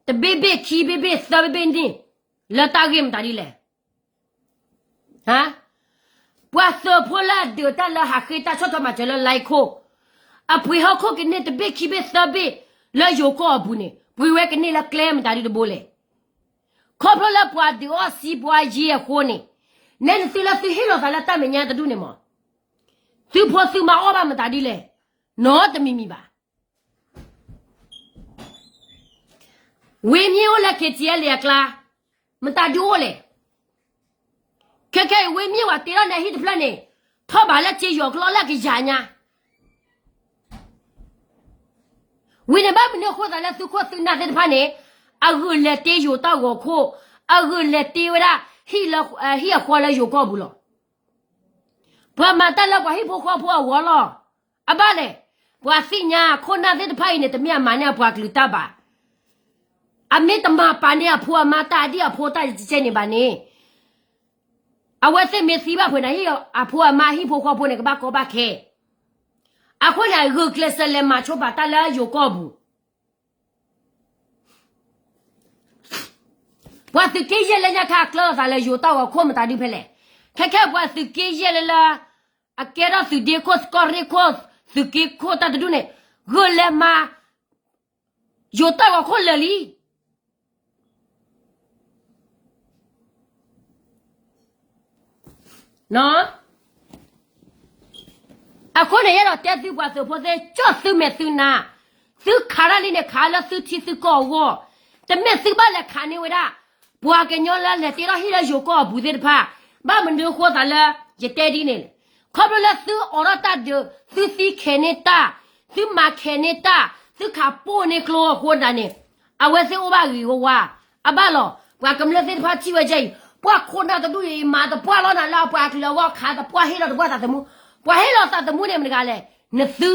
တဘ့ၣ်ဘ့ၣ်ခံဘ့ၣ်ဘ့ၣ်သၢဘ့ၣ်ဘ့ၣ်န့ၣ်, လၢတၢ်ဂ့ၢ်မတၤဒ်လဲၣ်. ပှၤသုးဖိလၢအဒုးတၢ်လၢဟးဃ့တၢ်ဆီၣ်ထွဲမၤစၢၤလၢလါအံၤခိၣ်, အပှ့ၤဟီၣ်ခိၣ်ကန့ၢ်တဘ့ၣ်ခံဘ့ၣ်သၢဘ့ၣ်လၢယိၤကီၢ်အပူၤန့ၣ်, ပှ့ၤဝဲကန့ၢ်လၢကျဲမတၤဒ်တဘိလဲၣ်. ခီဖျိလၢပှၤဒုးအီၣ်စံးပှၤယဲၢ်အဃိန့ၣ်, နဲနသုလၢသုဟ့ၣ်လီၤသးလၢတၢ်မဲာ်ညါတဒူၣ်န့ၣ်မး, သုဖိသုမါအီၣ်ဘၣ်မတၤဒ်လဲၣ်, နီတမံၤမံၤဘၣ်. ဝ့မ့ၢ်အိၣ်လၢ KTLA အကျါ, မတၤဒုအိၣ်လဲၣ်. ခဲခဲအံၤ ဝ့မ့ၢ်ဝဲတ့ထီၣ်န့ၣ်အဟံၣ်တဖျၢၣ်န့ၣ်, ထီၣ်ဘးလၢစ့ယိၤအကျီလၢအကယၤညါ ဝံၤန့ၣ်ဘၣ်မနုၤအဃိသးလၢသုခိၣ်သုနၢ်သ့ၣ်တဖၣ်န့ၣ်, အဂုာ်လဲၤတ့ယိၤတၢ်ဂီၤခိၣ်, အဂုာ်လဲၤတ့ဝဲဒၣ် ဟံၣ်အဃီလၢယိၤကီၢ်ပူၤလီၤ. ပှၤမၤတၢ်လၢပှၤဟံၣ်ဖိဃီဖိအဂီၢ်လီၤ. အဘၣ်လဲၣ်, ပှၤသ့ၣ်ညါခိၣ်နၢ်သ့ၣ်တဖၣ်အံၤန့ၣ် တမ့ၢ်အမၤန့ၢ်အပှၤကလုာ်တၢ်ဘၣ်. အမ့ၢ်တမၤပာ်န့ၢ်အဖိအမါတၢ်ဒ်အဖိတၢ်ကဲန့ၣ်ဘၣ်န့ၣ်, အဝဲသ့ၣ်မ့ၢ်သံဘၣ်ဖဲန့ၣ် အဖိအမါဟံၣ်ဖိဃီဖိန့ၣ် ကဘၣ်ကီဘၣ်ခဲ. အဃိန့ၣ် ဂုာ်ကျဲးစၢးလဲၤမၤဆိပာ်တၢ်လၢယိၤကီၢ်ပူၤ ပှၤသုးက့ယဲၢ်လၢညါခါအကျၢၤသးလၢယိၤတၢ်ဂီၤခိၣ်မတၤဒုဖဲလဲၣ်. ခဲခဲပှၤသုးက့ယဲၢ်လၢလၢ အကဲထီၣ်သုးဒ့ခိၣ် ကီၢ်ရ့ၣ်ခိၣ် သုးက့ခိၣ်တၢ်တဒူၣ်န့ၣ် ဂုာ်လဲၤမၤ ယိၤတၢ်ဂီၤခိၣ်လၢာ်လံ. အဃိန့ၣ် ယအဲၣ်ဒိးတဲသုပှၤသုးဖိသ့ၣ် ကၠီၣ်သုမဲာ်သုနါ, သုခးတၢ်လံန့ၣ် ခးလၢသုထံသုကီၢ်အဂီၢ်, တမ့ၢ်သုဘၣ်လဲၤခးန့ၢ်ဝဲဒၣ် ပှၤကညီလၢလဲၤတ့ထီၣ်ဟံၣ်လၢယိၤကီၢ်အပူၤသ့ၣ်တဖၣ်, ဘၣ်မနုၤအဃိသးလၢ ယတဲဒ်န့ၣ်လဲၣ်. ခီဖျိလၢသုအိးထီၣ်တၢ်ဒုး, သုသံခဲန့ၢ်တၢ်, သုမၤခဲန့ၢ်တၢ်, သုခးပိၢ်န့ၢ်ကျိအဃိတၢ်န့ၣ်, အဝဲသ့ၣ်အိၣ်ဘၣ်ဂ့ၤဝါဝါ, အဘၣ်လီၤ. ပှၤကမျၢၢ်သ့ၣ်တဖၣ်ထံၣ်ဝဲဒ်အံၤ, ပှၤခိၣ်နၢ်တဒူၣ်အံၤ မၤတပှၢ်လီၤနၤလၢအပှၤကလုာ်အဂီၢ် ခးတပှၢ်ဟ့ၣ်လီၤတပှၢ်သးသမူ, ပှၤဟ့ၣ်လီၤသးသမူန့ၣ်မတၤတဂၤလဲၣ်, နသု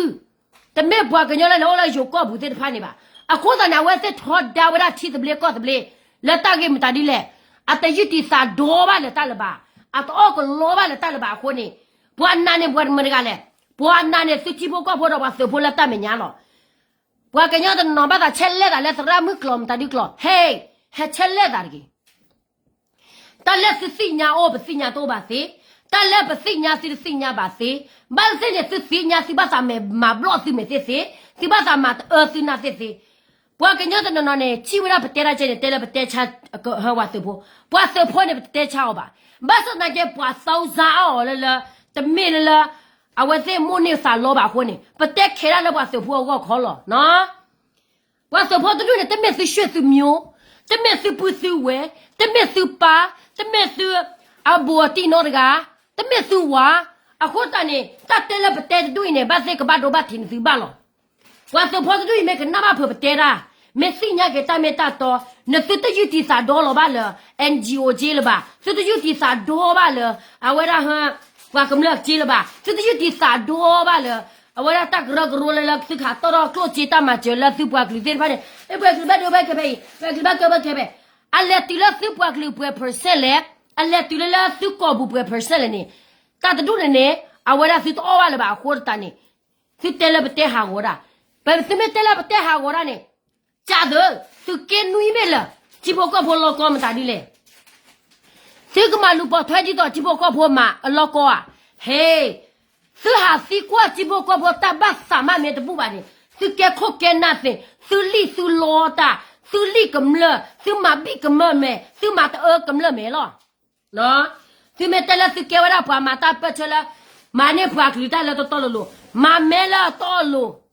တမ့ၢ်ပှၤကညီလၢနအိၣ်လၢယိၤကီၢ်ပူၤသ့ၣ်တဖၣ်န့ၣ်ဘၣ်. အဃိသတးန့ၣ် အဝဲသ့ၣ်ထီဒါဝဲဒၣ်ထံသဘျ့ကီၢ်သဘျ့ လၢတၢ်ဂ့ၢ်မတၤဒ်လဲၣ်, အတယုၢ်တံၢ်သးဒီဘၣ်လၢၤတၢ်လၢၤဘၣ်, အတအီၣ်ကလီဘၣ်လၢၤတၢ်လၢၤဘၣ်အဃိန့ၣ်, ပှၤနာ်န့ၣ်ပှၤမတၤတဂၤလဲၣ်, ပှၤနာ်န့ၣ်သုထံဖိကီၢ်ဖိဒီးပှၤသုးဖိလၢတၢ်မဲာ်ညါလီၤ. ပှၤကညီတနီၤဘၣ်သးဆဲးလဲၣ်သးလၢသရၣ်မုၣ်ကျိာ်မတၤဒုကျိာ်, ဟဲ, ဟဲဆဲးလဲၣ်သးတဂ့ၤ. တၢ်လၢသုသ့ၣ်ညါအိၣ် ပသ့ၣ်ညါတအိၣ်ဘၣ်သ့, တၢ်လၢပသ့ၣ်ညါသုတသ့ၣ်ညါဘၣ်သ့, ဘၣ်သ့ၣ်သ့ၣ်န့ၣ် သုသ့ၣ်ညါသုဘၣ်သးမၤဘျီၣ်သုမဲာ်သ့ၣ်သ့, သုဘၣ်သးမၤတအၢသုနၢ်သ့ၣ်သ့. ပှၤကညီတနီၤနီၤန့ၣ် ထံၣ်ဝဲဒၣ်ပတဲတၢ်ကဲန့ၣ် တဲလၢပတဲဆါဟၢဝဲသုးဖိ, ပှၤသုးဖိန့ၣ် ပတတဲဆါအီၤဘၣ်. ဘၣ်ဆၣ်သနာ်က့ ပှၤသီစါအီၤလၢလၢ တမ့ၢ်လၢလၢ အဝဲသ့ၣ်မိၣ်န့ၢ်သးလီဘၣ်အဃိန့ၣ် ပတဲခဲဒၣ်လၢပှၤသုးဖိအဂီၢ်ခီလီၤ. ပှၤသုးဖိတဒူၣ်န့ၣ် တမ့ၢ်သုရွှ့ၣ်သုမျိုး, တမ့ၢ်သုပုၢ်သုဝဲၢ်, တမ့ၢ်သုပၢ်, တမ့ၢ်သုအဘူးအတံၢ်နီတဂၤ, တမ့ၢ်သုဝၤ, အဃိသတးန့ၣ် တၢ်တဲလၢပတဲတဒူၣ်အံၤန့ၣ် ဘၣ်သ့ၣ်ကဘၣ်ဒိဘၣ်ထံးနသုဘၣ်လီၤ. ပှၤသုးဖိတဒူၣ်အံၤမ့ၢ်ကနၣ်ဘၣ်ဖုးပတဲတၢ်, မ့ၢ်သ့ၣ်ညါက့ၤတၢ်မ့ၢ်တၢ်တီ, နသုတယုၢ်တံၢ်သးဒီလီၤဘၣ်လၢ NGO က့လၢၤဘၣ်, သုတယုၢ်တံၢ်သးဒီဘၣ်လၢ အဝဲဒၣ်ဟ ပှၤကမျၢၢ်က့လၢၤဘၣ်, သုတယုၢ်တံၢ်သးဒီဘၣ်လၢ အဝဲဒၣ်တၢ်ကရၢကရိလၢလၢသုခးတီၢ်ထီၣ်ကျိၣ်စ့တၢ်မၤစၢၤလၢသုပှၤကလုာ်သ့ၣ်တဖၣ်န့ၣ်, ပှၤကလုာ်ဘၣ်ဒိဘၣ်ကဲဖဲအံၤ, ပှၤကလုာ်ဘၣ်ကဲဘၣ်ကဲဖဲအံၤ, အလဲၤတုၤလၢသုပှၤကလုာ်ပှဲၤ percent လဲၣ်, အလဲၤတုၤလၢလၢသုကီၢ်ပူၤပှဲၤ percent လဲၣ်န့ၣ်, တၢ်တဒူၣ်န့ၣ်န့ၣ် အဝဲဒၣ်သုတအီၣ်ဘၣ်လၢၤဘၣ်အဃိတၢ်န့ၣ်, သုတဲလၢပတဲဟးဂီၤဒၣ်, ပသုမ့ၢ်တဲလၢပတဲဟးဂီၤဒၣ်န့ၣ်, ကၢ်သု, သုက့နွံမ့ၢ်လၢာ်, ထံဖိကီၢ်ဖိလီၢ်ကီမတၤဒ်လဲၣ် သုကမၤလူၤပိာ်ထွဲဒ်သိးထံဖိကီၢ်ဖိမၤအလီၢ်ကီဧါ, ဟ့ၣ်, သုဟးသံကွၢ်ထံဖိကီၢ်ဖိတၢ်ဘၣ်သးမးမ့ၢ်တဘူၣ်ဘၣ်န့ၣ်, သုကဲခိၣ်ကဲနၢ်သ့, သုလံၣ်သုလီတၢ်, သုလံၣ်ကမျၢၢ်, သုမၤဘံၣ်ကမျၢၢ်မဲာ်, သုမၤတအၢကမျၢၢ်မဲာ်လီၤ. သုမ့ၢ်တဲလၢသုကဲဝဲဒၣ်ပှၤမၤတၢ်ပၢၢ်ဆၢလၢ မၤန့ၢ်ပှၤကလုာ်တၢ်လၢတတီလိၤလိၤ, မၤမဲလၢအတီအလိၤ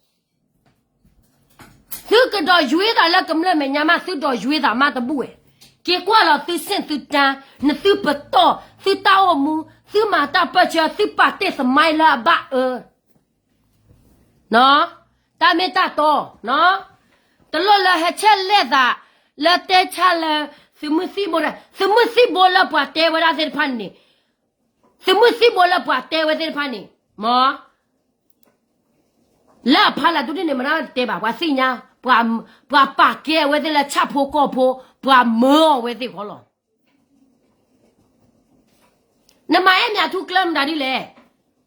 သုကဒီးယွ့သးလၢကမျၢၢ်မဲာ်ညါမး သုဒီးယွ့သးမးတဘူၣ်ဝဲ, က့ၤကွၢ်လီၤသုစ့ၣ်သုတၢ်, နသုပတီၢ်, သုတၢ်အိၣ်မူ, သုမၤတၢ်ပၢၢ်ဆၢ, သုပာ်တ့ၢ်သမိုင်းလၢအဘၣ်အၢ, တၢ်မ့ၢ်တၢ်တီ, တလိၣ်လၢဟဲဆဲးလဲၣ်သး, လၢတဲဆါလၢ သုးမုၢ်သံၣ်ဘိ, သုးမုၢ်သံၣ်ဘိလၢပှၤတဲဝဲဒၣ်သ့ၣ်တဖၣ်န့ၣ်, သုးမုၢ်သံၣ်ဘိလၢပှၤတဲဝဲသ့ၣ်တဖၣ်န့ၣ်, မ့ၢ် လၢအဖီလာ်ဒ်န့ၣ် မတတဲဘၣ်, ပှၤသ့ၣ်ညါ, ပှၤပာ်ကဲအဝဲသ့ၣ်လၢဆၣ်ဖိကီၢ်ဖိ, ပှၤမၢအီၤဝဲသ့ၣ်ဃီလီၤ. နမၤအဲၣ်မ့ၢ်အထူကျၢၢ်မတၤဒ်လဲၣ်,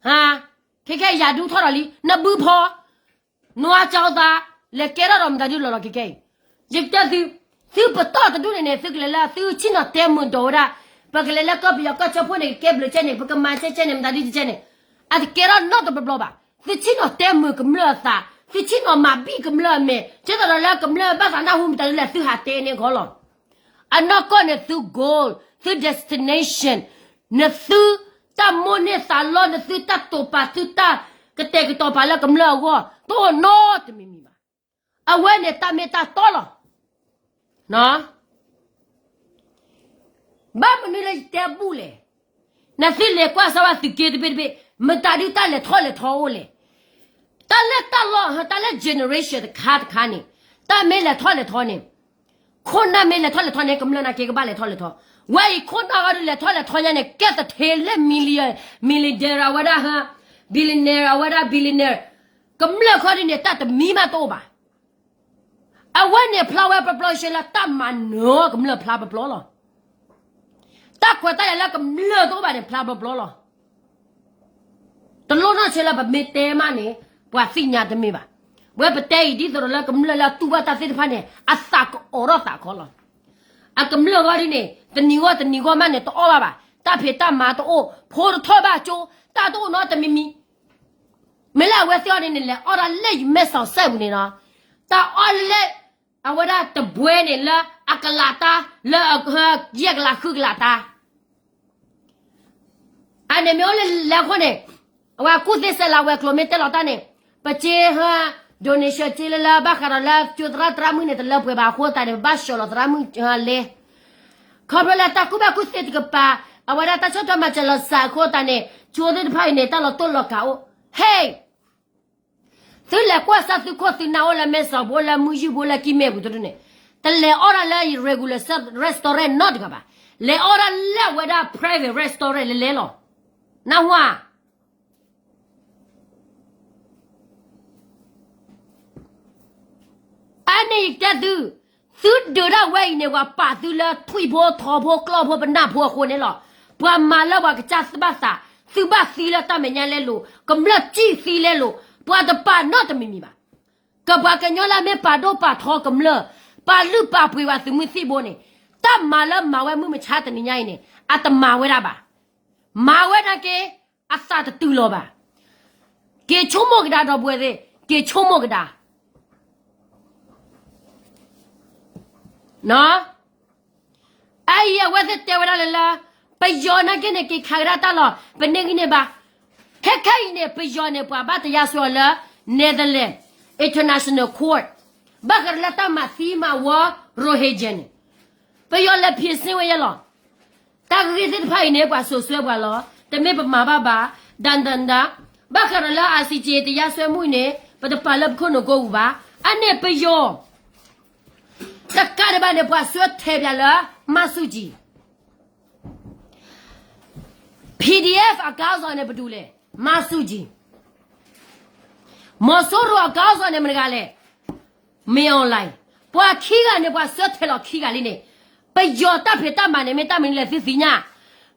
ဟါ, ခဲခဲယၤဒူထီၣ်ဒီးလံ, နဘုဖီ, နွါကၠီသး, လဲၤကဲထီၣ်ဒီးမတၤဒ်လီၤလီၤခဲခဲအံၤ, ယကတဲသု, သုပတီၢ်တဒူၣ်န့ၣ်န့ၣ် သုကလဲၤလၢသုဆ့ၣ်နီၤတဲမုာ်ဒိးဝဲဒၣ်, ပကလဲၤလၢကီၢ်ပယီၤကီၢ်ဆၢဖိန့ၣ် ကကဲဘျုးကဲန့ၣ် ပကမၤကဲကဲန့ၣ် မတၤဒ်ကဲန့ၣ်, အတကဲထီၣ်နီတဘျီဘျီဘၣ်. သုဆ့ၣ်နီၤတဲမုာ်ကမျၢၢ်အသး, သုဆ့ၣ်နီၤမၤဘံၣ်ကမျၢၢ်အမဲာ်, ကဲသိးဒီးလၢကမျၢၢ်ဘၣ်သးနၢ်ဟူမတၤဒ်လဲၣ် သုဟးတဲန့ၣ်ခီလီၤ. အနီၢ်ကီၢ်န့ၣ်သု goal, သု destination, နသုတၢ်မိၣ်န့ၢ်သးလီ, နသုတၢ်တိာ်ပာ်, သုတၢ်ကတဲာ်ကတီၤပာ်လၢကမျၢၢ်အဂီၢ် တအိၣ်နီတမံၤမံၤဘၣ်. အဝဲန့ၣ်တၢ်မ့ၢ်တၢ်တီလီၤ. ဘၣ်မနုၤလၢယတဲဘူၣ်လဲၣ်. နသုလဲၤကွၢ်စၢၤဝဲသုးက့တဘ့ၣ်တဘ့ၣ်, မတၤဒုတၢ်လဲၤထီၣ်လဲၤထီအိၣ်လဲၣ်. တၢ်လၢတၢ်လီၢ်, တၢ်လၢ generation တခါတခါန့ၣ်, တၢ်မ့ၢ်လဲၤထီၣ်လဲၤထီန့ၣ်, ခိၣ်နၢ်မ့ၢ်လဲၤထီၣ်လဲၤထီန့ၣ် ကမျၢၢ်နာ်က့ကဘၣ်လဲၤထီၣ်လဲၤထီ. ဝဲအံၤခိၣ်နၢ်ဂီၢ်ဒုးလဲၤထီၣ်လဲၤထီညါန့ၣ် ကဲသထ့လၢ million, millionaire အဝဲဒၣ်ဟ billionaire အဝဲဒၣ် billionaire, ကမျၢၢ်ခီဒုန့ၣ် တၢ်တမံၤမးတအိၣ်ဘၣ်. အဝဲန့ၣ်ဖျါဝဲပျီပျီဆှဲလၢတၢ်မၤနၢၤကမျၢၢ်ဖျါပျီပျီလီၤ. တၢ်ခွဲးတၢ်ယာ်လၢကမျၢၢ်တအိၣ်ဘၣ်န့ၣ် ဖျါပျီပျီလီၤ. တလိၣ်နီၢ်ဆဲးလၢပမ့ၢ်တဲမးန့ၣ် ပှၤသ့ၣ်ညါတမ့ၢ်ဘၣ်. ဝဲပတဲအံၤဒ်သိးဒီးလၢကမျၢၢ်လၢအတူၢ်ဘၣ်တၢ်သ့ၣ်တဖၣ်န့ၣ် အသးကအိးထီၣ်သးခီလီၤ. အကမျၢၢ်ဂီၢ်ဒ်န့ၣ် တနံၤဂီၢ်တနံၤဂီၢ်မးန့ၣ် တအီၣ်ဘၣ်ဘၣ်. တၢ်ဖံးတၢ်မၤတအိၣ်, ဖိတထီၣ်ဘၣ်ကၠိ, တၢ်တအိၣ်နီတမံၤမံၤ မ့ၢ်လၢအဝဲသ့ၣ်အီၤန့ၣ်န့ၣ် လဲၤအီၣ်ဒၣ်လၢယမဲစီၤစဲပူၤန့ၣ်နီၤ, တၢ်အီၣ်လၢ အဝဲဒၣ်တဘှဲန့ၣ်လၢအကလးတၢ်, လၢအကယဲၢ်ကလးဃုကလးတၢ်, အန့ၣ်မ့ၢ်အိၣ်လၢလဲၤအဃိန့ၣ်, အဝဲကူၣ်သ့စဲးလၤဝဲၤကျိၤမ့ၢ်တဲလီၤတၢ်န့ၣ်, ပစ့ဟ donation စ့လၢလၢဘၣ်ဃးဒီးလၢကၠိသရၣ်သရၣ်မုၣ်န့ၣ် တလၢပှဲၤဘၣ်အဃိသတးန့ၣ် ပဘၣ်ဆှၢလီၤသရၣ်မုၣ်လဲ ခီဖျိလၢတၢ်ကူၣ်ဘၣ်ကူၣ်သ့တကပၤ, အဝဲဒၣ်တၢ်ဆီၣ်ထွဲမၤစၢၤလီၤစၢ်အဃိသတးန့ၣ် ကၠိသ့ၣ်တဖၣ်အံၤန့ၣ် တၢ်လီၤတိၢ်လီၤကးအိၣ်, ဟ့ၣ်, သုလဲၤကွၢ်ဆၢသုခိၣ်သုနၢ်အိၣ်လၢမဲၢ်စီၤ ပအိၣ်လၢမုၢ်ယုၢ် ပအိၣ်လၢကံၢ်မဲၣ်ပူၤတဒူၣ်န့ၣ်, တလဲၤအီၣ်ဒၣ်လၢ regular restaurant နီတဂၤဘၣ်. လဲၤအီၣ်ဒၣ်လၢအဝဲဒၣ် private restaurant လဲၤလဲၤလီၤ. နၢ်ဟူဧါ. အန့ၣ်ယတဲသု, သုဒုးဒၣ်ဝဲအံၤန့ၣ် ပှၤပာ်သုလၢထွံၣ်ဖိထိၣ်ဖိကျီၢ်ဖိပနၢ်ဖိအဃိန့ၣ်လီၤ. ပှၤမၤလၢပှၤကစၢ်ဘၣ်သး, သုဘၣ်သံလၢတၢ်မဲာ်ညါလဲလိာ်, ကမျၢၢ်စံၣ်သံလဲလိာ်, ပှၤတပာ်နီတမံၤမံၤဘၣ်. ကပှၤကညီလၢအမ့ၢ်ပာ်ဒိၣ်ပာ်ထီကမျၢၢ်, ပာ်လုၢ်ပာ်ပှ့ၤဝဲသုးမုၢ်သံၣ်ဘိန့ၣ်, တၢ်မၤလၢမၤဝဲမုၢ်မဆါတနံၤညါအံၤန့ၣ် အတမၤဝဲဒၣ်ဘၣ်. မၤဝဲဒၣ်က့ၤ အသးတတုၤလီၤဘၣ်. က့ၤဆိကမိၣ်ကဒါဒီပုၢ်ဝဲၢ်သ့ၣ်, က့ၤဆိကမိၣ်ကဒါ. အအံၤအဝဲသ့ၣ်တဲဝဲဒၣ်လၢလၢ ပယီၤနာ်က့န့ၣ် က့ၤခးကဒါတၢ်လီၢ် ပန့ၢ်ဂံၢ်န့ၢ်ဘါ. ခဲခဲအံၤန့ၣ် ပယီၤန့ၣ် ပှၤဘၣ်တရားစွဲအီၤလၢ Netherlands International Court ဘၣ်ဃးဒီးလၢတၢ်မၤသံမၤဝီ Rohingya န့ၣ် ပယီၤလဲၤဖံးစ့ၣ်ဝဲယဲလီၤ. တၢ်ဂ့ၢ်သ့ၣ်တဖၣ်အံၤန့ၣ် ပှၤစိာ်ဆှၢပှၤလီၤ. တမ့ၢ်ပမၤဘၣ်ဘၣ်, ဒၣ်ဒၣ်ဒၣ်, ဘၣ်ဃးဒီးလၢ ICJ တရားစွဲမှုန့ၣ် ပတပာ်လၢပခိၣ်နူာ်ကိးပူၤဘၣ်. အန့ၣ်ပယီၤ တကးဒံးဘၣ်န့ၣ် ပှၤဆှၢထဲးပၠးလၢ မါဆူၣ်ကံ PDF အကါစီၤန့ၣ် ပဒူၣ်လဲၣ်, မါဆူၣ်ကံ. မီၤစိရိၤအကါစီၤန့ၣ် မတၤတဂၤလဲၣ်, မင်းအောင်လှိုင်. ပှၤခံဂၤန့ၣ် ပှၤဆှၢထဲးလီၤခံဂၤလံန့ၣ်, ပယီၤတၢ်ဖံးတၢ်မၤန့ၣ် မ့ၢ်တၢ်မနုၤလဲၣ်သုသ့ၣ်ညါ.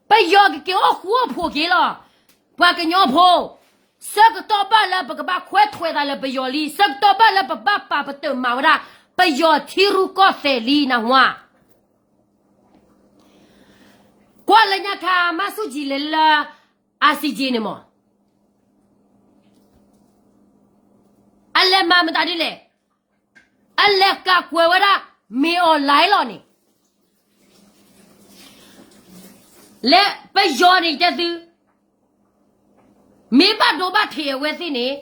ပယီၤကက့ၤအိၣ်ဃူအိၣ်ဖိးက့ၤလီၤ. ပှၤကညီဖိ ဆၢကတီၢ်ဘၣ်လၢပကဘၣ်ခွဲးထွဲးသးလၢပယီၤလံ, ဆၢကတီၢ်ဘၣ်လၢပဘၣ်ပာ်ပတုာ်မၤဝဲဒၣ် ပယီၤထံရူၢ်ကီၢ်သဲးလံ နၢ်ဟူဧါ. ကွၢ်လၢညါခါ မါဆူၣ်ကံလဲၤလၢ ICJ န့ၣ်မး, အလဲၤမၤမတၤဒ်လဲၣ်, အလဲၤကးကွဲးဝဲဒၣ် မင်းအောင်လှိုင် လီၤန့ၣ်. လၢပယီၤန့ၣ်တဲသု, မ့ၢ်ဘၣ်ဒိဘၣ်ထံးအဝဲသ့ၣ်န့ၣ်,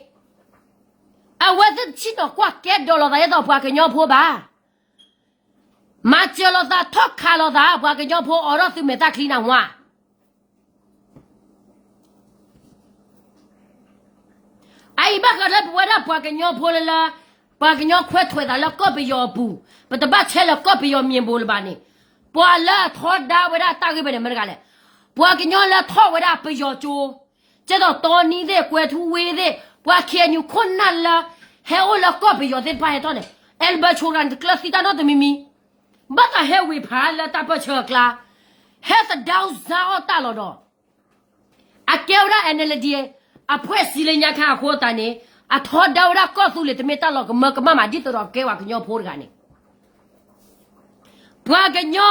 အဝဲသ့ၣ်တဆံၣ်နီၤကွၢ်ကဲဒိးလိာ်သးဒ်သိးပှၤကညီဖိဘၣ်. မၤစၢၤလိာ်သးထီၣ်ခးလိာ်သး ပှၤကညီဖိအိးထီၣ်သုမဲာ်သၣ်ချံနၢ်ဟူဧါ. အအံၤဘၣ်ဃးလၢပဝဲဒၣ်ပှၤကညီဖိလၢလၢ ပှၤကညီခွဲးထွဲးသးလၢကီၢ်ပယီၤအပူၤ, ပတဘၣ်ဆဲးလၢကီၢ်ပယီၤမံၤဘိလၢၤဘၣ်န့ၣ်, ပှၤလၢအထီဒါဝဲဒၣ်တၢ်ဂ့ၢ်ဝဲန့ၣ် မတၤတဂၤလဲၣ်. ပှၤကညီလၢထီၣ်ဝဲဒၣ်ပယီၤကၠိ, ကဲသိးတီနံသ့ၣ် ကွဲၤထူဝ့သ့ၣ်, ပှၤ KNU ခိၣ်နၢ်လၢ ဟဲအိၣ်လၢကီၢ်ပယီၤသ့ၣ်တဖၣ်ဟဲထီၣ်န့ၣ်, Albert ဆိတဂၤန့ၣ် တကျၢၤသံတၢ်နီတမံၤမံၤ, ဘၣ်သးဟဲဝ့ၤဖးလၢတၢ်ပၢၢ်ဆၢအကျါ, ဟဲသဒၣ်စၢအီၣ်တၢ်လီၤဒီး အကဲဝဲဒၣ် NLD အဖွဲ့အစည်းလၢညါခါအဃိသတးန့ၣ်, အထီဒါဝဲဒၣ်ကီၢ်သူလ့ၤ တမ့ၢ်တၢ်လီၤကမၢကမၣ်ဘၣ် ဒ်သိးဒီးကဲပှၤကညီဖိတဂၤန့ၣ်, ပှၤကညီ